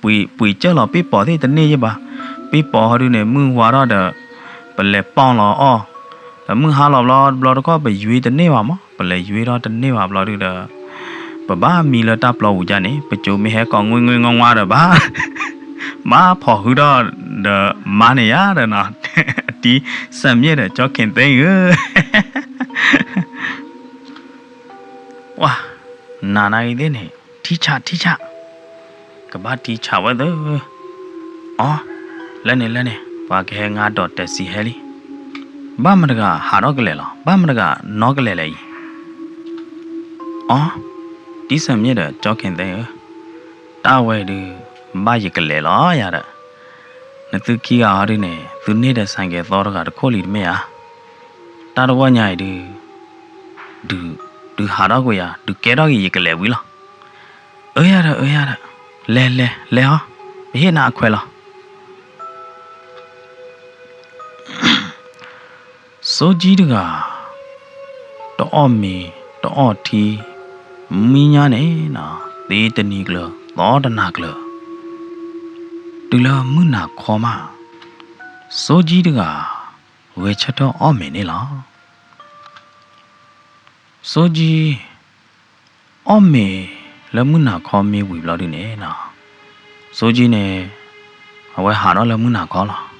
ပှ့ၤစၢၢ်လီၤပ့ၢ်ပိာ်သ့ၣ်တန့ၢ်ယဲဘၣ်, ပ့ၢ်ပိာ်ဟီဒုန့ၣ် မုၢ်ဝါထီၣ်ဒီး, ပလဲၤပီၣ်လီၤအီၣ်, ဒီးမုၢ်ဟါလီၤဘျီတဘျီတခီၣ် ပယွ့တန့ၢ်ဘၣ်မး, ပလဲၤယွ့ထီၣ်တန့ၢ်ဘၣ်ဘျီဒုဒီး ပဘၣ်မံလၢတၢ်ပျီပူၤဒ်န့ၣ် ပစိၤမ့ၢ်ဟဲကိးငွ့ငွ့ငွါငွါဒီးဘၣ်, ဘၣ်ဖီၣ်ဃုာ်ဒီး, ဒီးမါန့ၣ်ယါဒီးနီၤ, အတံစၢ်မ့ၢ်ဒီးကၠီခဲၣ်သ့ဧၢ, ပှၤ, နၤနၤဂ့ၤသ့ၣ်န့ၣ်, ထံဆးထံဆး, ကဘၣ်ထံဆးဝဲသၢ, အီ, လဲၣ်န့ၣ်လဲၣ်န့ၣ် ပှၤကဟဲငါဒီးတဲာ်စံးဟဲလံ, ဘၣ်မတဂၤဟးထီၣ်ကလဲာ်လီၤ ဘၣ်မတဂၤနီကလဲာ်လဲၣ်အံၤ, အီ, တံစၢ်မ့ၢ်ဒီးကၠီခဲၣ်သ့ဧၢ, တၢ်ဝဲဒုး, ဘၣ်ယကလဲာ်လီၤယၤဒီး, နသုခံဂၤဟီဒုန့ၣ် သုန့ၢ်ဒီးဆိုင်ကယ်သီတဂၤတခိၣ်လံတမ့ၢ်ဧါ, တၢ်တဂီၢ်ညါအံၤဒုး, ဒုး, ဒုးဟးထီၣ်ကွံာ်ယၤ ဒုးကဲထီၣ်က့ၤယကလဲာ်ဝံၤလီၤ, အၢယၤဒီး အၢယၤဒီး, လဲၤလဲၤလဲၤဟီ, ပဟ့ၣ်နၤအခွဲးလီၤ စီၤကၠံတဂၤ, တအီၣ်မ့ၤ, တအီၣ်ထံ, မံညါန့ၣ်, သ့တနံၤကျၢၤ သီတနၤကျၢၤ, တုၤလၢမုၢ်နၤခီမး, စီၤကၠံတဂၤ, ဂဲၤဆၢထၢၣ်အီၣ်မ့ၤန့ၣ်လီၤ. စီၤကၠံ အီၣ်မ့ၤလၢမုၢ်နၤခီမ့ၢ်ဝံၤဘျီဒုန့ၣ်, စီၤကၠံန့ၣ်, အဝဲဟးထီၣ်လၢမုၢ်နၤခီလီၤ.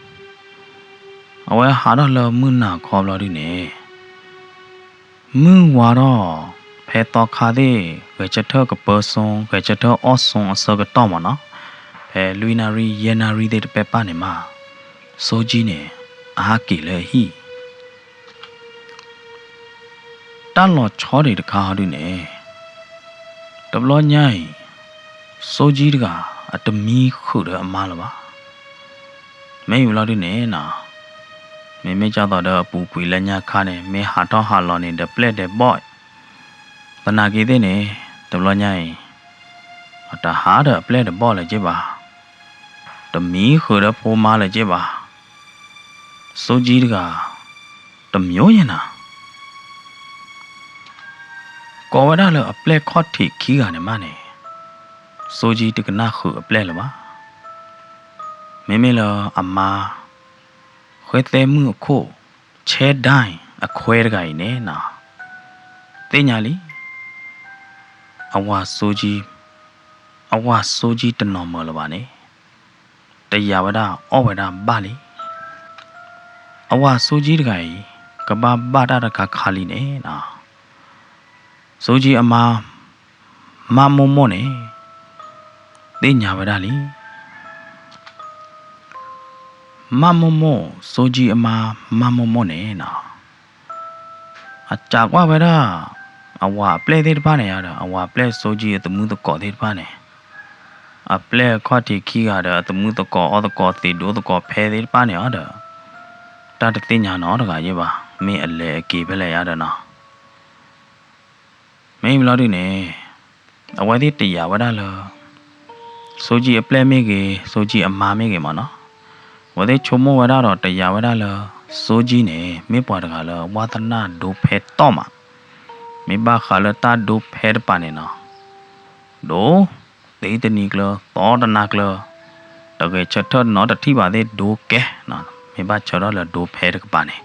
အဝဲဟးထီၣ်လၢမုၢ်နၤခီဘျီဒုန့ၣ်, မုၢ်ဝါထီၣ်, ဖဲသီခါသ့ၣ် ဂဲၤဆၢထၢၣ်ကပၢစိ ဂဲၤဆၢထၢၣ်အီၣ်စိအဆၢကတီၢ်မးနီၤ, ဖဲလွံၢ်နၣ်ရံၣ်ယဲၢ်နၣ်ရံၣ်သ့ၣ်တဖၣ်န့ၣ်မး, စီၤကၠံန့ၣ်, အဟးက့ၤလၢအဟံၣ် တၢ်လီၤဆီဒံးတခါဟီဒုန့ၣ်, တဘျီညါအံၤ, စီၤကၠံတဂၤ အတမံဃုာ်ဒီးအမါလၢၤဘၣ်. မ့ၢ်ဝံၤလီၤဒုန့ၣ်နီၤ, မ့မ့ၢ်ကၢ်သိးဒီးအပူၤကွံာ်လၢညါခါန့ၣ် မ့ၢ်ဟးထီၣ်ဟးလီၤန့ၣ်ဒီးပျဲၢ်ဒီးဘီၣ်, သနာ်က့သ့ၣ်န့ၣ်, တဘျီညါအံၤ, အတဟးဒီးအပျဲၢ်ဒီးဘီၣ်လၢၤက့ဘၣ်, တမံဃုာ်ဒီးဖိမါလၢၤက့ဘၣ်. စီၤကၠံတဂၤ, တမျိုးညါနၤ ကိးဝဲဒၣ်လၢအပျဲၢ်ခီၣ်ထံးခံဂၤန့ၣ်မးန့ၣ်, စီၤကၠံတကနၣ်ဃုာ်အပျဲၢ်လၢၤဘၣ်. မ့မ့ၢ်လၢအမါ, ဃဲသဲမုၣ်အခိၣ်, ဆဲဒၣ်အံၤအခွဲတဂၤအံၤန့ၣ်နီၤ, သ့ၣ်ညါလံ အဝၤစီၤကၠံ, အဝၤစီၤကၠံတနီၤမၢၤလၢၤဘၣ်န့ၣ်, တယာ်ဝဲဒၣ်အီၣ်ဝဲဒၣ်ဘၣ်လံ. အဝၤစီၤကၠံတဂၤအံၤ, ကဘၣ်ဘၣ်တၢ်တခါခါလံန့ၣ်နီၤ, စီၤကၠံအမါ, မးမိၢ်မိၢ်န့ၣ် သ့ၣ်ညါဝဲဒၣ်လံ. မၢ်မိၢ်မိၢ် စိကၠံအမါ မၢ်မိၢ်မိၢ်န့ၣ်နီၤ, အစံးကွၢ်ဝဲဒၣ် အဝၤအပျဲၢ်သ့ၣ်တဖၣ်န့ၣ်ဒီး အဝၤအပျဲၢ်စိကၠံအသမုၢ်သကိးသ့ၣ်တဖၣ်န့ၣ်, အပျဲၢ်အခီၣ်ထံးခံဂၤဒီး အသမုၢ်သကိးအီၣ်သကိးသံးဒိသကိးဖဲသ့ၣ်တဖၣ်န့ၣ်အီၤဒီး, တၢ်တသ့ၣ်ညါနီတဂၤယဲၢ်ဘၣ်, မ့ၢ်အလဲၤအက့ၤဖဲလဲၣ်ယါဒီးနီၤ. မ့ၢ်ဘျီဒုန့ၣ် အဝဲသ့ၣ်တယာ်ဝဲဒၣ်လၢ စိကၠံအပျဲၢ်မ့ၢ်ဂ့ၤ စိကၠံအမါမ့ၢ်ဂ့ၤမးနီၤ, အဝဲသ့ၣ်ဆိကမိၣ်ဝဲဒၣ်ဒီးတယာ်ဝဲဒၣ်လၢ စိကၠံန့ၣ် မ့ၢ်ပှၤတဂၤလၢ ဝၣ်သနၢ်ဒိဖဲတီၢ်မး, မ့ၢ်ဘၣ်ဃးလၢတၢ်ဒိဖဲတပၤန့ၣ်နီၤ, ဒိ သ့တနံၤကျၢၤ သီတနၤကျၢၤ, တဂဲၤဆၢထၢၣ်နီတထံၣ်ဘၣ်သ့ၣ်ဒိကဲနီၤ, မ့ၢ်ဘၣ်ဆၢထၢၣ်လၢဒိဖဲတကပၤန့ၣ်.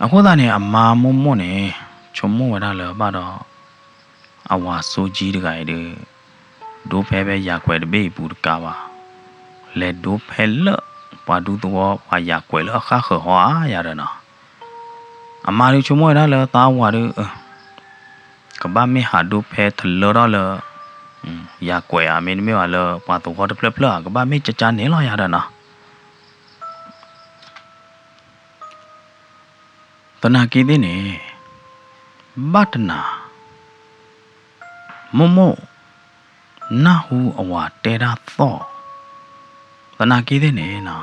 အဃိသတးန့ၣ် အမါမိၢ်မိၢ်န့ၣ် ဆိကမိၣ်ဝဲဒၣ်လၢဘၣ်ဒီး အဝၤစိကၠံတဂၤအံၤဒီး ဒိဖဲဖဲယၤကွဲးတဘ့ၣ်အံၤပူၤတကးဘၣ်, လဲၤဒိဖဲလၢ ပှၤဒူသဝီပှၤယၤကွဲးလၢအဃၣ်ဃၢၤဟီဧါယၤဒီးနီၤ. အမါဒုးဆိကမိၣ်ဝဲဒၣ်လၢသးဝၤဒီး ကဘၣ်မ့ၢ်ဟးဒိဖဲထလၢထီၣ်လၢ ယၤကွဲးဧါ မ့တမ့ၢ်ဘၣ်လၢပှၤသဝီတဖျၢၣ်ဖျၢၣ်ဧါ ကဘၣ်မ့ၢ်ကကန့ၣ်လီၤယၤဒီးနီၤ. သနာ်က့သ့ၣ်န့ၣ် ဘၣ်တနၤ မိၢ်မိၢ် နၢ်ဟူအဝၤတဲတၢ်သီၣ်, သနာ်က့သ့ၣ်န့ၣ်နီၤ,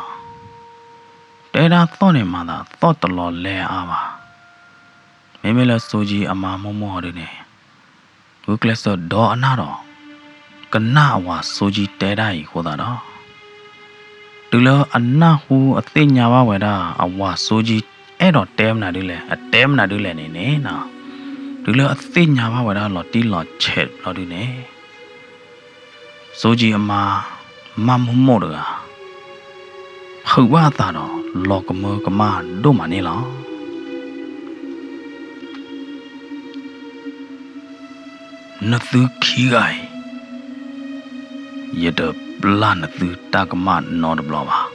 တဲတၢ်သီၣ်န့ၣ်မၤသးသီၣ်တလီၤလဲအါဘၣ်. မ့မ့ၢ်လၢစိကၠံအမါမိၢ်မိၢ်အီၤဒုန့ၣ် ဂုာ်ကျဲးစၢးဒီအနၢ်ဒီး ကနၣ်အဝၤစိကၠံတဲတၢ်အံၤအဃိသတးဒီး တုၤလၢအနၢ်ဟူအသ့ၣ်ညါဘၣ်ဝဲဒၣ် အဝၤစိကၠံအဲၣ်ဒိးတဲမနုၤဒ်လဲၣ် အတဲမနုၤဒ်လဲၣ်န့ၣ်န့ၣ်နီၤ, တုၤလၢအသ့ၣ်ညါဘၣ်ဝဲဒၣ်လီၤတံၢ်လီၤဆဲးဘျီဒုန့ၣ် စိကၠံအမါ မၢ်မိၢ်မိၢ်တဂၤ ဖုးဘၣ်အသးဒီး လီၤကမၢကမၣ်ဒိၣ်မးန့ၣ်လီၤ. နသုခံဂၤအံၤ ယတပျၢ်နသုတၢ်ကမၣ်နီတဘျီဘၣ်.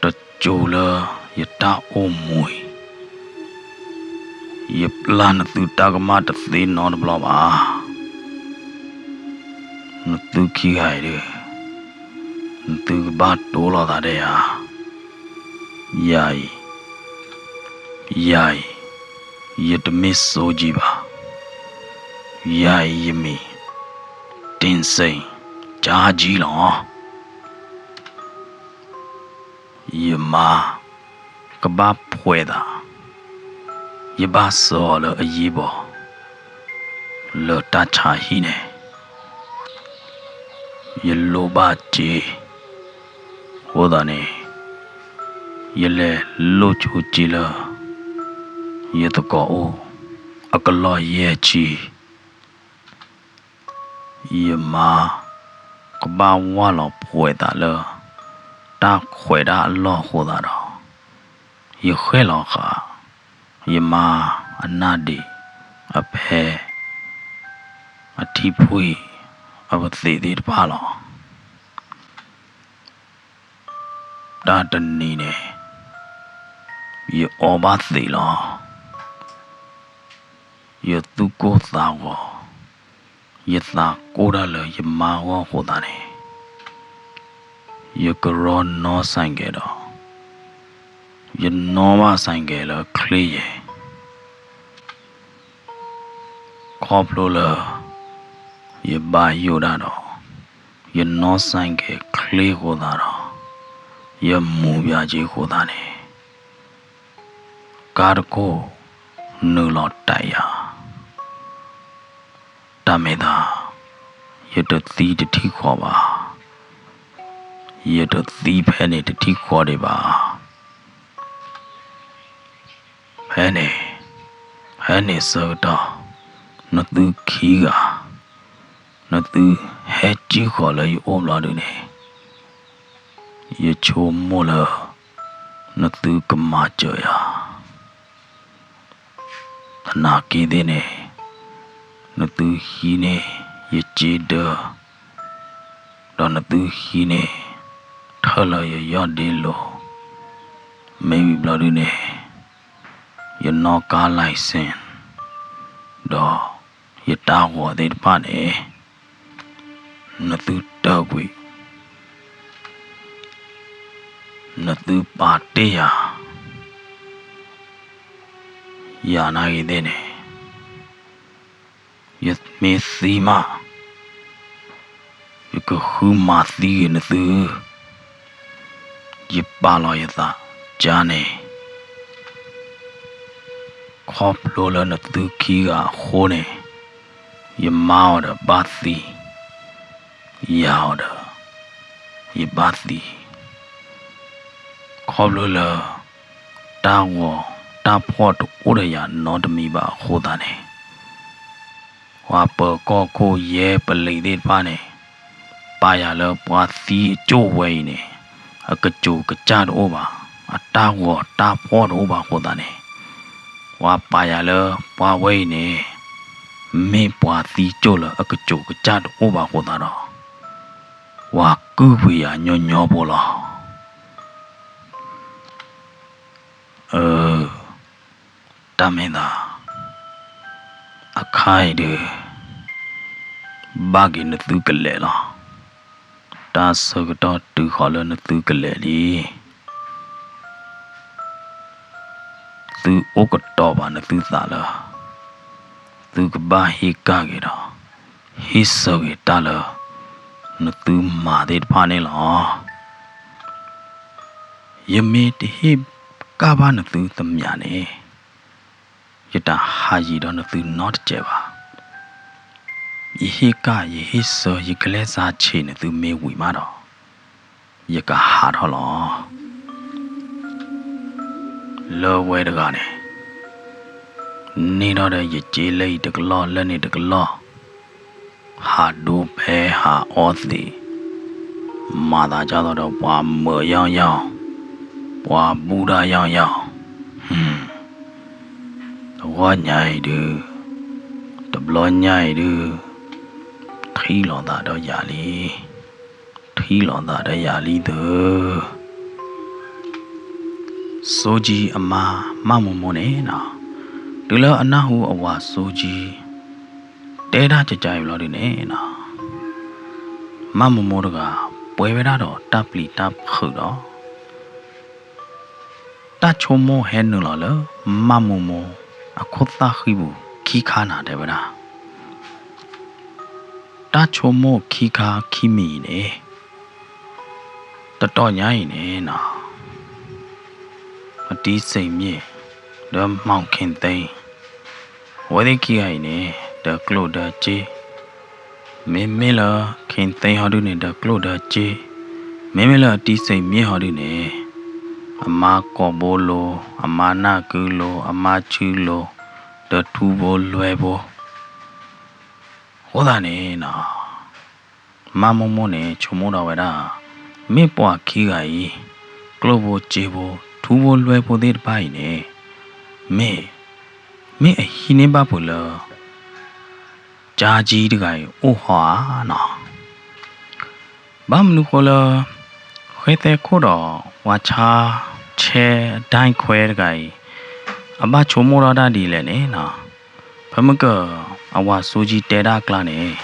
တစိၤလၢယတၢ်အိၣ်မူအံၤ ယပျၢ်နသုတၢ်ကမၣ်တသ့နီတဘျီဘၣ်. နသုခံဂၤအံၤဒီး နသုကဘၣ်တိလိာ်သးဒီးယၤ, ယၤအံၤ, ယၤအံၤ, ယတမ့ၢ်စိကၠံဘၣ်, ယၤအံၤယမံၤ တင်စိန် ကၠါကၠံလီၤ. ယမါ ကဘၣ်ဖှဲးသး, ယဘၣ်စၢၤအီၤလၢအယံၤဘီ, လၢတၢ်ဆါဟံၣ်န့ၣ် ယလိၣ်ဘၣ်စ့, အဃိသတးန့ၣ် ယလဲၤလိၣ်ဆိစ့လၢ ယသကိးအိၣ် အကလီၢ်ယဲၢ်ဆံ ယမါ ကဘၣ်ဝၢ်လီၤဖှဲးသးလၢ တၢ်ခွဲးတၢ်အလီၢ်အဃိသတးဒီး ယဃဲၣ်လီၤဃာ် ယမါအနၢ်ဒံး အဖဲ အထံဖှံ အပသံးသ့ၣ်တဖၣ်လီၤ. တၢ်တနံၤန့ၣ် ယအီဘၣ်သံးလီၤ. ယသူၣ်ကိၢ်သးဂီၤ, ယသးကိၢ်တၢ်လၢယမါဂီၢ်အဃိသတးန့ၣ် ယကရီနီၣ်စဲးကဲးဒီး ယနီၣ်ဘၣ်စဲးကဲးလၢချ့ယဲၢ် ခီဖျိလၢ ယဘၣ်ယိၣ်ဒၣ်ဒီး ယနီၣ်စဲးကဲးချ့အဃိသတးဒီး ယမူၤဘၣ်က့ၤအဃိသတးန့ၣ် ကါတခိၣ် နုာ်လီၤတဲာ်ယၤ တၢ်မဲာ်သး ယတသံတထံၣ်ဃီဘၣ်, ယတသံဖဲန့ၣ်တထံၣ်ဃီဒံးဘၣ်. ဖဲန့ၣ်, ဖဲန့ၣ်ဆၢကတီၢ် နသုခံဂၤ နသုဟဲကံၣ်ဃီၤလၢယအိၣ်ဘျီဒုန့ၣ် ယဆိကမိၣ်လၢ နသုကမၤစၢၤယၤ သနာ်က့သ့ၣ်န့ၣ် နသုဟံးန့ၢ်ယစ့ဒၢ ဒီးနသုဟံးန့ၢ် ထၢၣ်လၢယယီၢ်ဒ့လိၤ မ့ၢ်ဝံၤဘျီဒုန့ၣ် ယနီၣ်ကါ license ဒီးယတၢ်ဂီၤသ့ၣ်တဖၣ်န့ၣ် နသုတၢၢ်ကွံာ်, နသုပာ်တ့ၢ်ယၤ, ယၤနာ်ဂ့ၤသ့ၣ်န့ၣ်, ယမ့ၢ်သံမး, ယကဃုမၤသံဂ့ၤနသု, ယပာ်လီၤယသးကါန့ၣ်, ခီဖျိလၢနသုခံဂၤအဃိန့ၣ်, ယမါအီၤဒီးဘၣ်သံ, ယၤအီၤဒီး ယဘၣ်သံ, ခီဖျိလၢ တၢ်ဂီၤတၢ်ဖှီၣ်တအိၣ်ဒီးယၤ နီတမံၤဘၣ်အဃိသတးန့ၣ်, ပှၤပၢၤကီၢ်ခိၣ်ယဲၢ်ပလံးသ့ၣ်တဖၣ်န့ၣ်, ပာ်ယၤလၢပှၤသံအကၠိၣ်ဝဲအံၤန့ၣ်, အကၠိၤကစၢ်တအိၣ်ဘၣ်, အတၢ်ဂီၤတၢ်ဖှီၣ်တအိၣ်ဘၣ်အဃိသတးန့ၣ်, ပှၤပာ်ယၤလၢပှၤဝဲအံၤန့ၣ်, မ့ၢ်ပှၤသံကၠိၣ်လၢအကၠိၤကစၢ်တအိၣ်ဘၣ်အဃိသတးဒီး, ပှၤကုၢ်ကွံာ်ယၤညီညီဖိလီၤ. အၢ, တၢ်မ့ၢ်သး, အခါအံၤဒုး, ဘၣ်က့ၤနသုကလဲၤလီၤ. တၢ်ဆၢကတီၢ်တုၤဃီၤလၢနသုကလဲၤလံ. သုအိၣ်ကတီၤဘၣ်နသုသးလၢ သုကဘၣ်ဟ့ၣ်ကၣ်က့ၤဒီး ဟ့ၣ်ဆၢက့ၤတၢ်လၢ နသုမၤသ့ၣ်တဖၣ်န့ၣ်လီၤ. ယမ့ၢ်တဟ့ၣ်ကၣ်ဘၣ်နသုသမျးန့ၣ်, ယတၢ်ဟးယံၤဒီးနသုနီတစဲးဘၣ်. ယဟ့ၣ်ကၣ်ယဟ့ၣ်ဆၢ ယကလဲၤစါဆံးနသုမ့ၢ်ဝံၤမးဒီး, ယကဟးထီၣ်လီၤ. လၢဝဲတဂၤန့ၣ်, န့ၢ်ထီၣ်ဒီးယစ့လၢအံၤတကလီၢ်လၢန့ၣ်တကလီၢ်, ဟးဒိဖဲဟးအီသံး, မၤသးဒ်သိးဒီးပှၤမၢာ်ယီၢ်ယီၢ်, ပှၤဘူၣ်တၢ်ယီၢ်ယီၢ်, တဂီၢ်ညါအံၤဒုး, တဘျီညါအံၤဒုး, ထံၣ်လိာ်သးဒီးယၤလံ, ထံၣ်လိာ်သးဒီးယၤလံသု. စိကၠံအမါမၢ်မိၢ်မိၢ်န့ၣ်နီၤ, တုၤလၢအနၢ်ဟူအဝၤစိကၠံ တဲဒၣ်ကကါအံၤဘျီဒုန့ၣ်နီၤ, မၢ်မိၢ်မိၢ်တဂၤ ပှဲၤဝဲဒၣ်ဒီးတၢ်ပျံၤတၢ်ဖုးဒီး တၢ်ဆိကမိၣ်ဟဲနုာ်လီၤလၢ မၢ်မိၢ်မိၢ်အခိၣ်သၣ်ဃံပူၤခံခါနၤ တဲဝဲဒၣ်. တၢ်ဆိကမိၣ်ခံခါခံမံၤအံၤန့ၣ်, တတီၢ်ညါအံၤန့ၣ်နီၤ, အတံစ့မ့ၢ် ဒီးမီၢ်ခ့ၣ်သ့ အဝဲသ့ၣ်ခံဂၤအံၤန့ၣ် ဒီးကျိၣ်ဒီးစ့, မ့မ့ၢ်လၢ ခ့ၣ်သ့ဟီဒုန့ၣ် ဒီးကျိၣ်ဒီးစ့, မ့မ့ၢ်လၢအတံစ့မ့ၢ်ဟီဒုန့ၣ်, အမါကိာ်ဘိလိၤ, အမါနၢ်ကုလိၤ, အမါဆူလိၤ, ဒီးထူဖိလွဲဖိ အဃိသတးန့ၣ်နီၤ, မၢ်မိၢ်မိၢ်န့ၣ် ဆိကမိၣ်ဒီးဝဲဒၣ်, မ့ၢ်ပှၤခံဂၤအံၤ, ကျိၣ်ဖိစ့ဖိ ထူဖိလွဲဖိသ့ၣ်တဖၣ်အံၤန့ၣ်, မ့ၢ်, မ့ၢ်အဟံးန့ၢ်ဘၣ်ဖုးလၢ ကၠါကၠံတဂၤအံၤအိၣ်ဟီဧါနီၤ. ဘၣ်မနုၤဃိလၢ ဃဲသဲခိၣ်ဒီး ဝါဆါဆဲဒၣ်ခွဲတဂၤအံၤ အဘၣ်ဆိကမိၣ်ထီၣ်တၢ်ဒ်လဲၣ်န့ၣ်နီၤ, ဖဲမုၢ်ကၢၢ် အဝၤစိကၠံတဲဒၣ်အကျါန့ၣ်,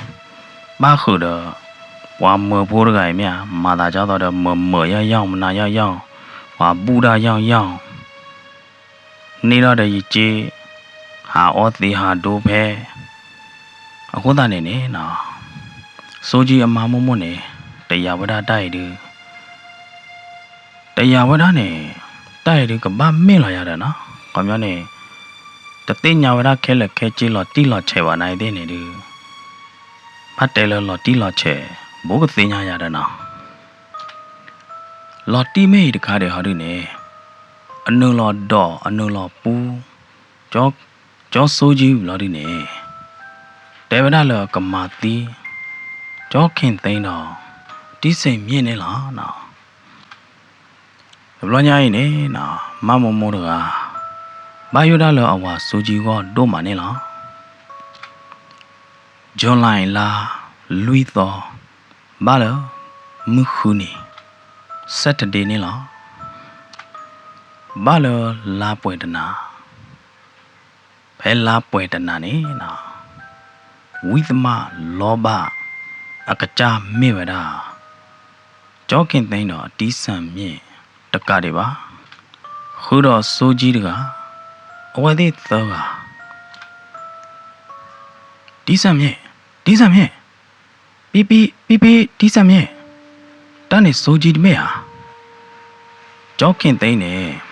ဘၣ်ဃုာ်ဒီး ပှၤမၢဖိတဂၤအံၤမ့ၢ်ဧါ, မၤသးဒ်သိးဒီးမၢမၢယီၢ်ယီၢ် မနုၤယီၢ်ယီၢ်, ပှၤဘူၣ်တၢ်ယီၢ်ယီၢ် န့ၢ်ထီၣ်ဒီးယစ့, ဟးအီသံးဟးဒိဖဲ, အဃိသတးန့ၣ်န့ၣ်နီၤ, စိကၠံအမါမိၢ်မိၢ်န့ၣ် တယာ်ဝဲဒၣ်တၢ်အံၤဒုး, တယာ်ဝဲဒၣ်န့ၣ်, တၢ်အံၤဒုးကဘၣ်မ့ၢ်လီၤယၤဒီးနီၤ, ခီပညီန့ၣ်, တသ့ၣ်ညါဝဲဒၣ်ခဲလၢာ်ခဲဆ့လီၤတံၢ်လီၤဆဲးဘၣ်နာ်သ့ၣ်န့ၣ်ဒုး, ဘၣ်တဲလၢလီၤတံၢ်လီၤဆဲး, ဘူးကသ့ၣ်ညါယၤဒီးနီၤ. လီၤတံၢ်မ့ၢ်အံၤတခါဒီးဟီဒုန့ၣ်, အနုာ်လီၤဒီးအနုာ်လီၤပူ, ကၠီ, ကၠီစိကၠံဘျီဒုန့ၣ်, တဲဝဲဒၣ်လၢကမၤသံ, ကၠီခ့ၣ်သ့ဒီး, တံစ့မ့ၢ်န့ၣ်လီၤ. တဘျီညါအံၤန့ၣ်နီၤ, မၢ်မိၢ်မိၢ်တဂၤ, ဘၣ်ယိၣ်ဒၣ်လၢအဝၤစိကၠံဂီၢ်ဒိၣ်မးန့ၣ်လီၤ. ကၠူၤလံလါလွံၢ်သီ, ဘၣ်လၢမုၢ်ဃုနံၤ, Saturday န့ၣ်လီၤ. ဘၣ်လၢလါပှဲၤတနၤ, ဖဲလါပှဲၤတနၤန့ၣ်နီၤ, ဝံသးမၢ်လီၤဘၣ်, အကစၢ်မ့ၢ်ဝဲဒၣ် ကၠီခ့ၣ်သ့ဒီးအတံဆၣ်မ့ၣ်တကးဒံးဘၣ်, ဃုာ်ဒီးစိကၠံတဂၤ, အဝဲသ့ၣ်သၢဂၤ. တံဆၣ်မ့ၣ်, တံဆၣ်မ့ၣ်, ပံပံ, ပံပံ, တံဆၣ်မ့ၣ်, တၢ်န့ၣ်စိကၠံတမ့ၢ်ဧါ. ကၠီခ့ၣ်သ့န့ၣ်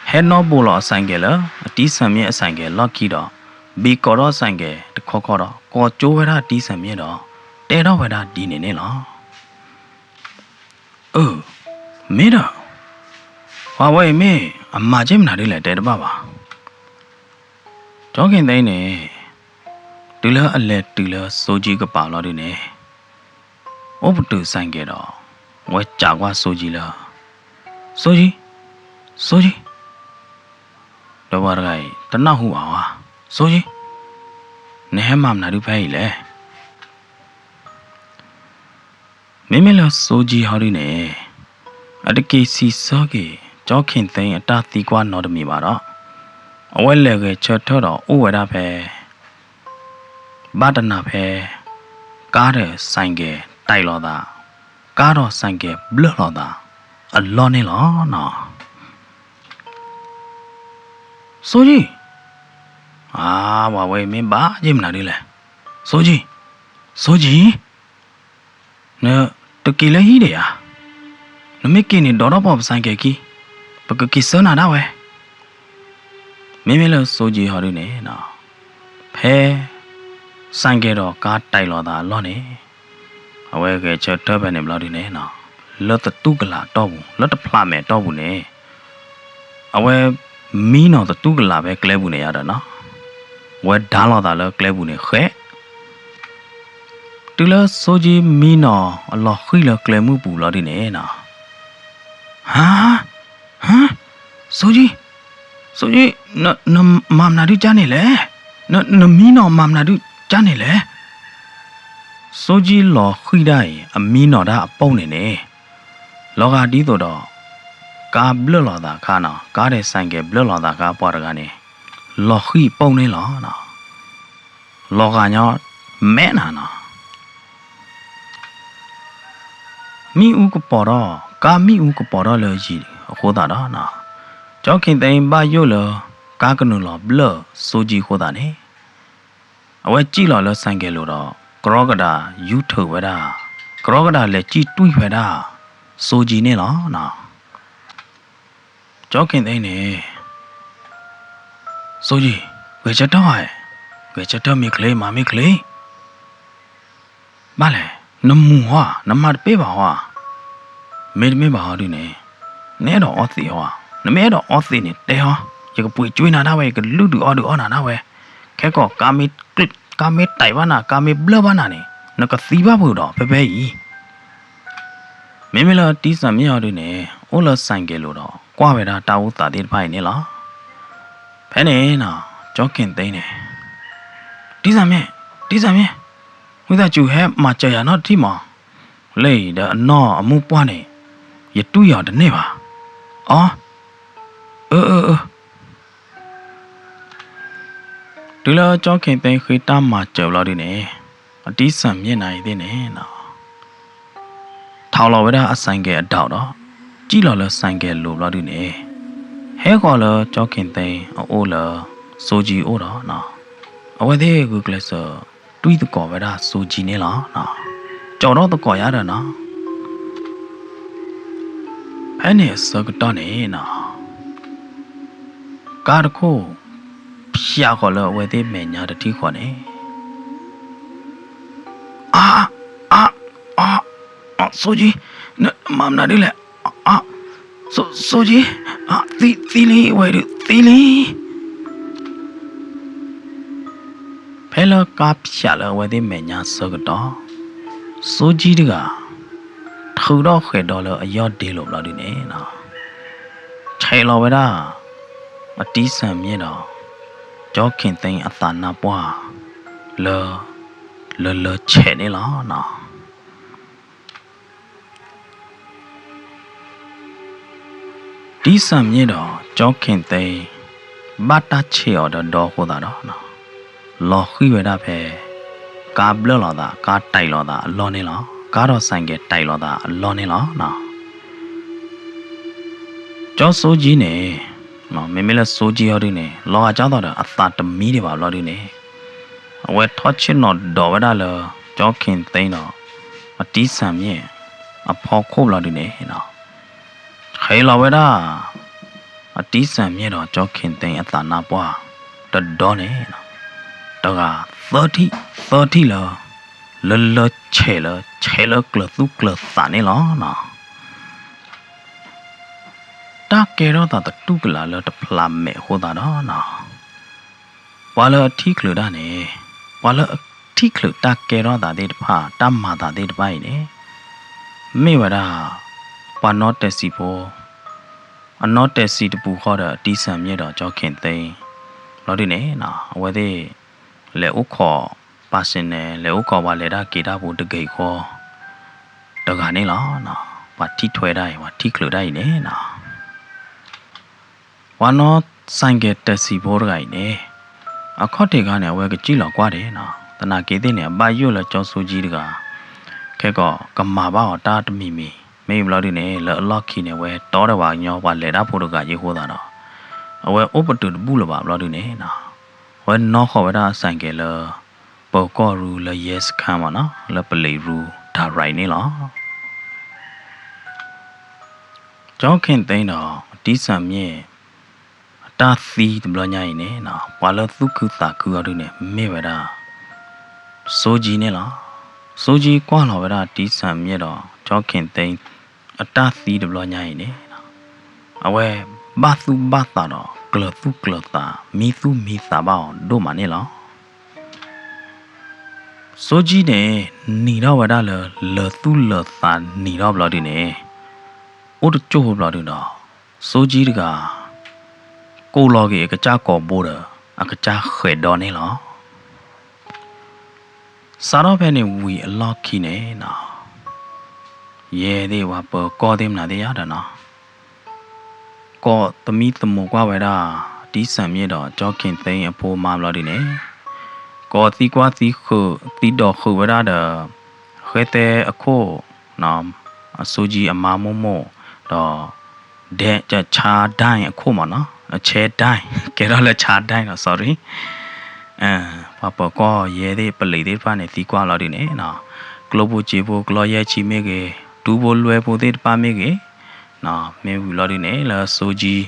ဟဲနီၣ်ဘိးလီၤအစဲးကဲးလၢ အတံဆၣ်မ့ၣ်အစဲးကဲးလီၢ်ခံဒီး ဘ့ၣ်ကိးထီၣ်စဲးကဲးတခီခီဒီး ကိးကၠိဝဲဒၣ်တံဆၣ်မ့ၣ်ဒီး တဲထီၣ်ဝဲဒၣ်ဒ်န့ၣ်န့ၣ်လီၤ. အၢ, မ့ၢ်ဒီး ပှၤဝဲအံၤမ့ၢ်အမၤက့ၢ်မနုၤဒ်လဲၣ် တဲတဘၣ်ဘၣ်. ကၠီခ့ၣ်သ့န့ၣ် တုၤလၢအလဲၤတုၤလၢစိကၠံကပၤလီၤဒုန့ၣ် အိၣ်ပတုာ်စဲးကဲးဒီး ဝဲစံးကွၢ်စိကၠံလၢ စိကၠံ, စိကၠံ, ဒီးပှၤတဂၤအံၤ တနၢ်ဟူဘၣ်ဝဲ, စိကၠံ, နဟဲမၤမနုၤဒုဖဲအံၤလဲၣ်. မ့မ့ၢ်လၢစိကၠံဟီဒုန့ၣ် အတက့ၤစံးဆၢက့ၤ ကၠီခ့ၣ်သ့အတၢ်သံကွၢ်နီတမံၤဘၣ်ဒီး အဝဲလဲၤဂဲၤဆၢထၢၣ်ဒီးအိၣ်ဝဲဒၣ်ဖဲ ဘၣ်တနၤဖဲ ကါဒီးစဲးကဲးတဲာ်လိာ်သး, ကါဒီးစဲးကဲးဘျၢၣ်လိာ်သးအလီၢ်န့ၣ်လီၤနီၤ. စိကၠံ, အါ, ပှၤဝဲအံၤမ့ၢ်ဘၣ်က့ၢ်မနုၤဒ်လဲၣ်. စိကၠံ, စိကၠံ, နတက့ၤလၢဟံၣ်ဒံးဧါ. နမ့ၢ်က့ၤန့ၣ် ဒိးထီၣ်ပှၤပစဲးကဲးခံ, ပကက့ၤဆှၢနၤဒၣ်ဝဲ. မ့မ့ၢ်လၢစိကၠံဟီဒုန့ၣ် ဖဲ စဲးကဲးဒီးကါတဲာ်လိာ်သးအလီၢ်န့ၣ် အဝဲဂဲၤဆၢထၢၣ်ဖဲန့ၣ်ဘျီဒုန့ၣ် လၢသတူၢ်ကလာ်အတီၢ်ပူၤ လၢတဖျးမဲာ်အတီၢ်ပူၤန့ၣ် အဝဲမံနီၤသတူၢ်ကလာ်ဖဲကျဲပူၤန့ၣ်ယါဒီးနီၤ ဝဲဒါလိာ်သးလၢကျဲပူၤန့ၣ်ဃဲး တုၤလၢစိကၠံမံနီၤအလီၤဃံၣ်လၢကျဲမုၢ်ပူၤလီၤဒုန့ၣ်နီၤ ဟါ, ဟါ, စိကၠံ, စိကၠံ, နမၤမနုၤဒုကၢ်န့ၣ်လဲၣ်. နမံနီၤမၤမနုၤဒုကၢ်န့ၣ်လဲၣ်. စိကၠံလီၤဃံၣ်ဒၣ်အံၤ အမံနီၤဒၣ်အပိၢ်န့ၣ်န့ၣ် လီၤဂာ်ဒ်သိးဒီး ကါဘျၢၣ်လိာ်သးခါနီၤ ကါဒီးစဲးကဲးဘျၢၣ်လိာ်သးခါပှၤတဂၤန့ၣ် လီၤဃံၣ်အပိၢ်န့ၣ်လီၤ. လီၤဂာ်ညီမဲာ်နၤနီၤ မ့ၣ်အူကပီၤထီၣ် ကါမ့ၣ်အူကပီၤထီၣ်လၢယံၤအဃိသတးဒီး ကၠီခ့ၣ်သ့ဘၣ်ယိၣ်လၢ ကါကနုာ်လီၤဘျၢၣ်စိကၠံအဃိသတးန့ၣ် အဝဲစံၣ်လီၤလၢစဲးကဲးလိၤဒီး ကရီကဒးယူၤထုးဝဲဒၣ် ကရီကဒးလဲၤစံၣ်တွံၢ်ဖဲဒၣ် စိကၠံန့ၣ်လီၤ. ကၠီခ့ၣ်သ့န့ၣ် စိကၠံ, ဂဲၤဆၢထၢၣ်ဧါ, ဂဲၤဆၢထၢၣ်မ့ၢ်ချ့ မၤမ့ၢ်ချ့ ဘၣ်လဲၣ်, နမူၤဟီဧါ, နမၤတပ့ၢ်ဘၣ်ဟီဧါ, မ့တမ့ၢ်ဘၣ်ဟီဒုန့ၣ် နအဲၣ်ဒိးအီသံးဟီဧါ, နမ့ၢ်အဲၣ်ဒိးအီသံးန့ၣ် တဲဟီ, ယကပှ့ၤကွံာ်နၤဒၣ်ဝဲ ယကလုၢ်ဒုးအီဒုးအီနၤဒၣ်ဝဲ, ခဲကိာ် ကါမ့ၢ်တဲာ်ဘၣ်နၤ ကါမ့ၢ်ဘျၢၣ်ဘၣ်နၤန့ၣ် နကသံဘၣ်ဖုးဒီးဖဲဖဲအံၤ မ့မ့ၢ်လၢတံၢ်စၢ်မ့ၢ်အီၤဒုန့ၣ် အိၣ်လၢစဲးကဲးလိၤဒီး ကွၢ်ဝဲဒၣ်တၢ်အိၣ်သးသ့ၣ်တဖၣ်အံၤန့ၣ်လီၤ. ဖဲန့ၣ်နီၤ ကၠီခ့ၣ်သ့န့ၣ် တံၢ်စၢ်မ့ၢ်, တံၢ်စၢ်မ့ၢ်, ဝံသးစူၤဟဲမၤစၢၤယၤနီတထံၣ်မး, လၢအံၤဒီးအနီၢ်အမိၢ်ပှၢ်န့ၣ် ယတူၢ်ယၤတန့ၢ်ဘၣ်. အီ, အၢ အၢ အၢ တုၤလၢကၠီခ့ၣ်သ့ဃ့တၢ်မၤစၢၤဘျီဒုန့ၣ် အတံၢ်စၢ်မ့ၢ်နၤအံၤသ့ၣ်န့ၣ်နီၤ ထီၣ်လီၤဝဲဒၣ်အစဲးကဲးအဒၣ်ဒီး စံၣ်လီၤလၢစဲးကဲးလိၤဘျီဒုန့ၣ် ဟဲဃီၤလၢကၠီခ့ၣ်သ့အအိၣ်လၢ စိကၠံအိၣ်ဒီး အဝဲသ့ၣ်ဂုာ်ကျဲးစၢး တွံၢ်သကိးဝဲဒၣ်စိကၠံန့ၣ်လီၤ. ကၠီထီၣ်သကိးယါဒီးနီၤ ဖဲန့ၣ်အဆၢကတီၢ်န့ၣ်နီၤ ကါတခိၣ် ဖျးဃီၤလၢအဝဲသ့ၣ်မဲာ်ညါတထံၣ်ဃီန့ၣ် အါ, အါ, အါ, အါ, စိကၠံ, နမၤမနုၤဒ်လဲၣ်, အါ, စိကၠံ, အါ, သံ, သံလံ, ဝဲဒုးသံလံ. ဖဲလၢကါဖျးလၢအဝဲသ့ၣ်မဲာ်ညါဆၢကတီၢ်, စိကၠံတဂၤ ထုးထီၣ်ဃဲၤဒီးလၢအယီၢ်ဒ့လိာ်ဘျီဒုန့ၣ် ဆဲးလီၤဝဲဒၣ် အတံၢ်စၢ်မ့ၢ်ဒီး ကၠီခ့ၣ်သ့အသးနါပှၢ်လၢ လၢလၢဆဲးန့ၣ်လီၤ. တံၢ်စၢ်မ့ၢ်ဒီး ကၠီခ့ၣ်သ့ ဘၣ်တၢ်ဆဲးအီၤဒီးဒီအဃိသတးဒီး လီၤဃံၣ်ဝဲဒၣ်ဖဲ က ကါဘျၢၣ်လိာ်သး ကါတဲာ်လိာ်သးအလီၢ်န့ၣ်လီၤ. ကါဒီးစဲၣ်ကဲၤတဲာ်လိာ်သးအလီၢ်န့ၣ်လီၤနီၤ. ကၠီစိကၠံန့ၣ် မ့မ့ၢ်လၢစိကၠံဟီဒုန့ၣ် လီၤဂာ်ကၢ်သိးဒီးအသးတမံဒံးဘၣ်ဘျီဒုန့ၣ် အဝဲထီၣ်ဆ့ၣ်နီၤဒိးဝဲဒၣ်လၢ ကၠီခ့ၣ်သ့ဒီး အတံၢ်စၢ်မ့ၣ် အဖီခိၣ်ဘျီဒုန့ၣ် ဃ့လီၤဝဲဒၣ် အတံၢ်စၢ်မ့ၣ်ဒီးကၠီခ့ၣ်သ့အသးနါပှၢ်တဒီန့ၣ် တဂၤ သၢထံၣ်လၢ လၢဆဲးလၢ ဆဲးလၢကျၢၤသူၣ်ကျၢၤသးန့ၣ်လီၤနီၤ. တၢ်ကဲထီၣ်သးတတူၢ်ကလာ်လၢတဖျးမဲာ်အဃိသတးဒီးနီၤ ပှၤလၢအထံၣ်ချုးတၢ်န့ၣ် ပှၤလၢအထံၣ်ချုးတၢ်ကဲထီၣ်သးသ့ၣ်တဖၣ် တၢ်မၤသးသ့ၣ်တဖၣ်အံၤန့ၣ် မ့ၢ်ဝဲဒၣ် ပှၤနီၣ်တဲာ်စံာ်ဖိ အနီၣ်တဲာ်စံာ်တပူၤဃီဒီး အတံၢ်စၢ်မ့ၣ်ဒီးကၠီခ့ၣ်သ့ ဘျီဒုန့ၣ် အဝဲသ့ၣ် လဲၤအိၣ်ခိး ပှၤစံးန့ၣ် လဲၤအိၣ်ခိးပှၤလဲၤတၢ်က့ၤတၢ်ပူၤတဂ့ၤဃီ တဂၤန့ၣ်လီၤ. ပှၤထံၣ်ထွဲတၢ်အံၤ ပှၤထံၣ်ချုးတၢ်အံၤန့ၣ်နီၤ ပှၤနီၣ်စဲၣ်ကဲၤတဲာ်စံာ်ဖိတဂၤအံၤန့ၣ် အခီၣ်ထံးခါန့ၣ် အဝဲကစံၣ်လီၤကွၢ်ဒံးနီၤ သနာ်က့သ့ၣ်န့ၣ် အဘၣ်ယိၣ်လၢကၠီစိကၠံတဂၤ ခဲကီးကမၤဘၣ်အီၤတၢ်တမံၤမံၤ မ့ၢ်ဘျီဒုန့ၣ် လၢအလီၢ်ခံန့ၣ် အဝဲတီဒီးပှၤကညီပှၤလဲၤတၢ်ဖိတဂၤယ့ၢ်ဃိသတးဒီး အဝဲအိၣ်ပတုာ်တဘူၣ်လၢၤဘၣ်ဘျီဒုန့ၣ်နီၤ အဝဲနီၣ်ဃီၤဝဲဒၣ်အစဲၣ်ကဲၤလၢ ပၢၤကီၢ်ရူလၢယဲစခါမ့ၢ်နီၤ လၢပလံးရူ direct န့ၣ်လီၤ. ကၠီခ့ၣ်သ့ဒီး တံၢ်စၢ်မ့ၣ် အတၢ်သံတဘျီညါအံၤန့ၣ်နီၤ ပှၤလၢသူၣ်ခုသးခုအီၤဒုန့ၣ် မ့ၢ်ဝဲဒၣ် စိကၠံန့ၣ်လီၤ. စိကၠံကွၢ်လီၤဝဲဒၣ်တံၢ်စၢ်မ့ၣ်ဒီး ကၠီခ့ၣ်သ့ အတၢ်သံတဘျီညါအံၤန့ၣ် အဝဲဘၣ်သူၣ်ဘၣ်သးဒီးကျၢၤသူၣ်ကျၢၤသး မံသူၣ်မံသးဘၣ်အီၤဒိၣ်မးန့ၣ်လီၤ. စိကၠံန့ၣ် နံၤထီၣ်ဝဲဒၣ်လၢ လၢၤသူၣ်လၢၤသးနံၤထီၣ်ဘျီဒုန့ၣ် အိၣ်တကၠိၢ်ဖိဘျီဒုဒီး စိကၠံတဂၤ ကိးလီၤက့ၤအကစၢ်ကိာ်ဘိဒီး အကစၢ်ဃဲၤဒီန့ၣ်လီၤ. စးထီၣ်ဖဲန့ၣ်ဝံၤအလီၢ်ခံန့ၣ်နီၤ ယဲသ့ၣ်ပှၤပၢၤကီၢ်သ့ၣ်မနုၤသ့ၣ်ယါဒီးနီၤ ကိးသမံသမိးကွၢ်ဝဲဒၣ် တံၢ်စၢ်မ့ၣ်ဒီးကၠီခ့ၣ်သ့အဖိအမါဘျီဒုန့ၣ် ကိးသံကွၢ်သံဃုာ် သံဒိးဃုာ်ဝဲဒၣ်ဒီး ဃဲသဲအခိၣ် အစိကၠံအမါမိၢ်မိၢ် ဒီး ဒဲ ဆါဒၢၣ်အခိၣ်မ့ၢ်နီၤ ဆဲဒၢၣ် ကဲထီၣ်လၢဆါဒၢၣ်နီၤ sorry ပှၤပၢၤကီၢ်ယဲသ့ၣ်ပလံးသ့ၣ်တဖၣ်န့ၣ် သံကွၢ်လီၤဒုန့ၣ်နီၤ ကျိၣ်ဖိစ့ဖိကျီယဲၢ်ဆံမ့ၢ်ဂ့ၤ တူဖိလွဲဖိသ့ၣ်တဖၣ်မ့ၢ်ဂ့ၤ မ့ၢ်ဝံၤလီၤဒုန့ၣ် လၢစိကၠံ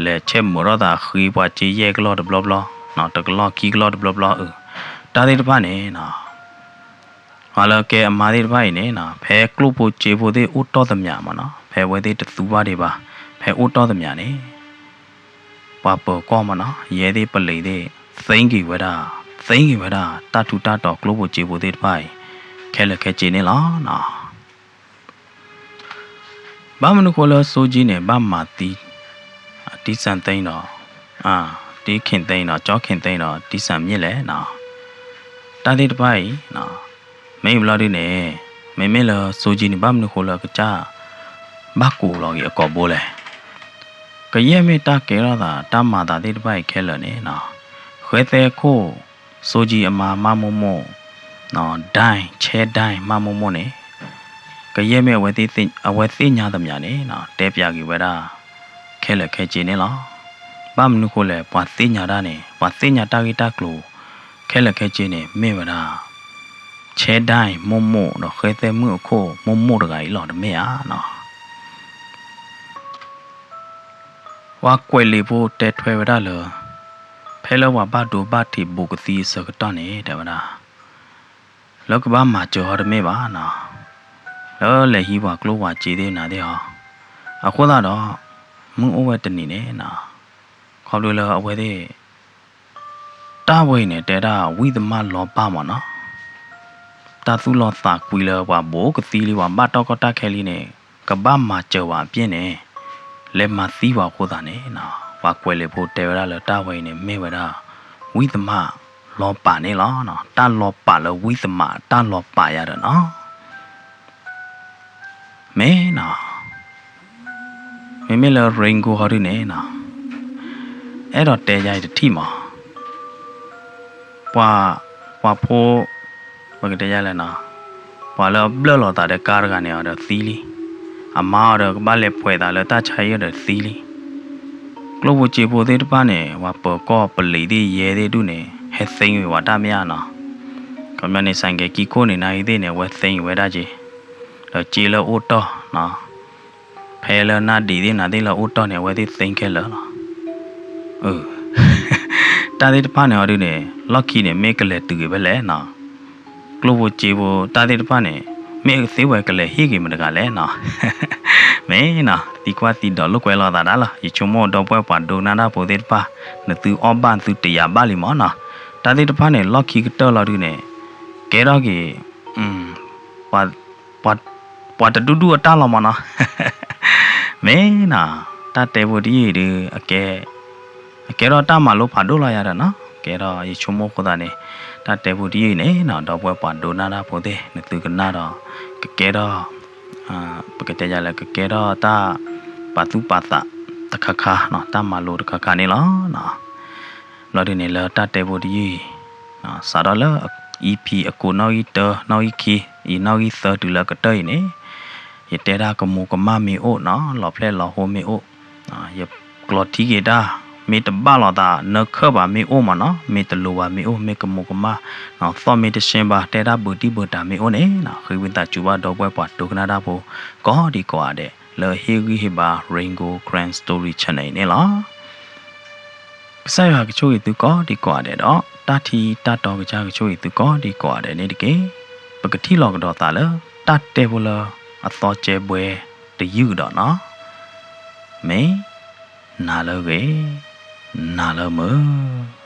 လဲၤဆဲးမုာ်ထီၣ်သးဃ့ပှၤစ့ယဲၢ်ကလီၢ်တဘျီဘျီ တကလီၢ်ခံကလီၢ်တဘျီဘျီအု တၢ်သ့ၣ်တဖၣ်န့ၣ်နီၤ ပှၤလၢကဲအမါသ့ၣ်တဖၣ်အံၤန့ၣ်နီၤ ဖဲကျိၣ်ဖိစ့ဖိသ့ၣ်အိၣ်တီၢ်သမျးမ့ၢ်နီၤ ဖဲအဝဲသ့ၣ်တသူဘၣ်ဒံးဘၣ် ဖဲအိၣ်တီၢ်သမျးန့ၣ် ပှၤပၢၤကီၢ်မ့ၢ်နီၤ ယဲသ့ၣ်ပလံးသ့ၣ် သ့က့ၤဝဲဒၣ် သ့က့ၤဝဲဒၣ် တၢ်ထူးတၢ်တီၤကျိၣ်ဖိစ့ဖိသ့ၣ်တဖၣ်အံၤ ခဲလၢာ်ခဲဆ့န့ၣ်လီၤနီၤ. ဘၣ်မနုၤဃိလၢစိကၠံန့ၣ် ဘၣ်မၤသံ တံၢ်စၢ်သ့ဒီး တံၢ်ခ့ၣ်သ့ဒီး ကၠီခ့ၣ်သ့ဒီး တံၢ်စၢ်မ့ၣ်လဲၣ်နီၤ. တၢ်သ့ၣ်တဖၣ်အံၤ မ့ၢ်ဘျီဒုန့ၣ် မ့မ့ၢ်လၢစိကၠံန့ၣ် ဘၣ်မနုၤဃိလၢအကစၢ် ဘၣ်ကိးလီၤက့ၤအကိာ်ဘိလဲၣ်. ကယဲၢ်မ့ၢ်တၢ်ကဲထီၣ်သး တၢ်မၤသးသ့ၣ်တဖၣ်အံၤခဲလၢာ်န့ၣ်နီၤ ဃဲသဲခိၣ် စိကၠံအမါမးမိၢ်မိၢ် ဒၣ် ဆဲဒၣ်မးမိၢ်မိၢ်န့ၣ် ကယဲၢ်မ့ၢ် အဝဲသ့ၣ်ညါသမျးန့ၣ်နီၤ တဲပၠးက့ၤဝဲဒၣ် ခဲလၢာ်ခဲဆ့န့ၣ်လီၤ. ဘၣ်မနုၤဃိလဲၣ် ပှၤသ့ၣ်ညါတၢ်န့ၣ် ပှၤသ့ၣ်ညါတၢ်ဂ့ၢ်တၢ်ကျိၤ ခဲလၢာ်ခဲဆ့န့ၣ် မ့ၢ်ဝဲဒၣ် ဆဲဒၣ်မိၢ်မိၢ်ဒီးဃဲသဲမုၣ်အခိၣ်မိၢ်မိၢ်တဂၤအံၤလီၤ တမ့ၢ်ဧါနီၤ. ပှၤကွဲးလံာ်ဖိတဲထွဲဝဲဒၣ်လၢ ဖဲလၢပှၤဘၣ်ဒိဘၣ်ထံးဘူးကသံအဆၢကတီၢ်န့ၣ် တဲဝဲဒၣ် လၢကဘၣ်မၤစၢၤဟီတမ့ၢ်ဘၣ်နီၤ, လၢလဲၤဟံးပှၤကျိၣ်ပှၤစ့သ့ၣ်နၤသ့ၣ်ဟီ, အဃိသတးဒီး မုၢ်အိၣ်ဝဲတနံၤန့ၣ်နီၤ, ခီဖျိလၢအဝဲသ့ၣ် တၢ်ဝဲအံၤန့ၣ် တဲဒၣ်ဝံၣ်သမၣ်လီၤပာ်မးနီၤ, တၢ်သူၣ်လီၤသးကွံလၢပှၤဘူးကသံလံ ပှၤဘၣ်တီၢ်ကီၢ်တၢ်ခဲလံန့ၣ် ကဘၣ်မၤစၢၤပှၤအပျဲၢ်န့ၣ် လဲၤမၤသံပှၤအဃိသတးန့ၣ်နီၤ, ပှၤကွဲးလံာ်ဖိတဲဝဲဒၣ်လၢတၢ်ဝဲအံၤန့ၣ် မ့ၢ်ဝဲဒၣ် ဝံၣ်သမၣ်လီၤပာ်န့ၣ်လီၤ. တၢ်လီၤပာ်လၢဝံၣ်သမၣ် တၢ်လီၤပာ်ယၤဒီးနီၤ မ့ၢ်နီၤ, မ့မ့ၢ်လၢ Ringo ဟီဒုန့ၣ်နီၤ, အဲၣ်ဒိးတဲယၤအံၤတထံၣ်မး, ပှၤ ပှၤဖိ ပကတဲယလဲၣ်နီၤ, ပှၤလၢအဘျၢၣ်လီၤသးဒီးကါတဂၤန့ၣ် အီၤဒီးသံလံ. အမါအီၤဒီးကဘၣ်လဲၤပှဲၤသးလၢတၢ်ဆါဟံၣ်အီၤဒီးသံလံ. ကျိၣ်ဖိစ့ဖိသ့ၣ်တဖၣ်န့ၣ် ပှၤပၢၤကီၢ်ပလံၤသ့ၣ်ယဲသ့ၣ်ဒူၣ်န့ၣ် ဟဲသ့ဝဲဝဲတၢ်မ့ၢ်ဧါနီၤ. ခီပညီန့ၣ် ဆိုင်ကယ် ကံခိၣ်န့ၣ် နၤအံၤသ့ၣ်န့ၣ် အဝဲသ့ဝဲဒၣ်က့ၤ, ဒီးစ့လၢအိၣ်တီၢ်နီၤ, ဖဲလၢနၢ်ဒံးသ့ၣ်နၤသ့ၣ်လၢအိၣ်တီၢ်န့ၣ် အဝဲသ့ၣ်သ့ခဲလၢာ်လီၤ. တၢ်သ့ၣ်တဖၣ်န့ၣ်အီၤဒုးန့ၣ် လီၢ်ခံန့ၣ် မ့ၢ်ကလဲၤတုၤဂ့ၤဖဲလဲၣ်နီၤ. ကျိၣ်ဖိစ့ဖိတၢ်သ့ၣ်တဖၣ်န့ၣ် မ့ၢ်အသ့ဝဲကလဲၤဟ့ၣ်ဂ့ၤမတၤတဂၤလဲၣ်နီၤ. မ့ၢ်နီၤ သံကွၢ်သံဒိးလိာ်ကွဲလိာ်သးဒၣ်လီၤ. ယဆိကမိၣ်ဒီပုၢ်ဝဲၢ်ပှၤဒိကနၣ်တၢ်ဖိသ့ၣ်တဖၣ် နသုအီၣ်ဘၣ်သုတယာ်ဘၣ်လံမ့ၢ်နီၤ. တၢ်သ့ၣ်တဖၣ်န့ၣ် လီၢ်ခံကတၢၢ်လီၤဒုးန့ၣ် ကဲထီၣ်က့ၤ ပှၤတဒူၣ်ဒူၣ်အတၢ်လီၤမ့ၢ်နီၤ. မ့ၢ်နီၤ တၢ်တဲဖိတယုၢ်အံၤဒုး အကဲထီၣ်တၢ်မၤလိဖးဒိၣ်လီၤယၤဒီးနီၤ. ကဲထီၣ်ယဆိကမိၣ်အဃိသတးန့ၣ် တၢ်တဲဖိတယုၢ်အံၤန့ၣ်နီၤ ဒီပုၢ်ဝဲၢ်ပှၤဒိကနၣ်တၢ်ဖိသ့ၣ် နသုကနၣ်ဒီး ကကဲထီၣ် ပကတဲယလဲၣ် ကကဲထီၣ်တၢ်ပာ်သူၣ်ပာ်သးတခါခါနီၤ တၢ်မၤလိတခါခါန့ၣ်လီၤ. လီၤဒုးန့ၣ်လၢတၢ်တဲဖိတယုၢ်အံၤ စးထီၣ်လၢ EP အကိးနီၣ်ဂံၢ်တၢ နီၣ်ဂံၢ်ခံ အံၤနီၣ်ဂံၢ်သၢတုၤလၢအကတၢၢ်အံၤန့ၣ် ယတဲတၢ်ကမူၤကမၣ်မ့ၢ်အိၣ်နီၤ လီၤဖျဲၣ်လီၤဟိမ့ၢ်အိၣ် ယကျိးထံက့ၤတၢ် မ့ၢ်တဘၣ်လိာ်သးနၢခၢၣ်ဘၣ်မ့ၢ်အိၣ်မ့ၢ်နီၤ မ့ၢ်တလိၤဘၣ်မ့ၢ်အိၣ် မ့ၢ်ကမူၤကမၣ် သီၣ်မ့ၢ်တရှဲဘၣ် တဲတၢ်ဘုးတံၢ်ဘုးတၢ်မ့ၢ်အိၣ်န့ၣ်နီၤ ဃ့ဝံသးစူၤဘၣ်ဒီပုၢ်ဝဲၢ်ပှၤဒိကနၣ်တၢ်ဖိ ကိးဒံကိးဂၤဒဲး လၢဟ့ၣ်ဂံၢ်ဟ့ၣ်ဘါ Rain Gold Karen Story Channel အံၤန့ၣ်လီၤ. ကစၢ်ယွၤကဆိၣ်ဂ့ၤသုကိးဒံကိးဂၤဒဲးဒီး တၢ်ထံတၢ်တီကစၢ်ကဆိၣ်ဂ့ၤသုကိးဒံကိးဂၤဒဲးန့ၣ်တက့ၢ်. ပကထံၣ်လိာ်ကဒီးသးလၢ တၢ်တဲဖိလၢအသီကဲဘှဲတယုၢ်ကဒီးနီၤ. မ့ၢ်နၤလၢအဂ့ၤ, နၤလၢမုာ်.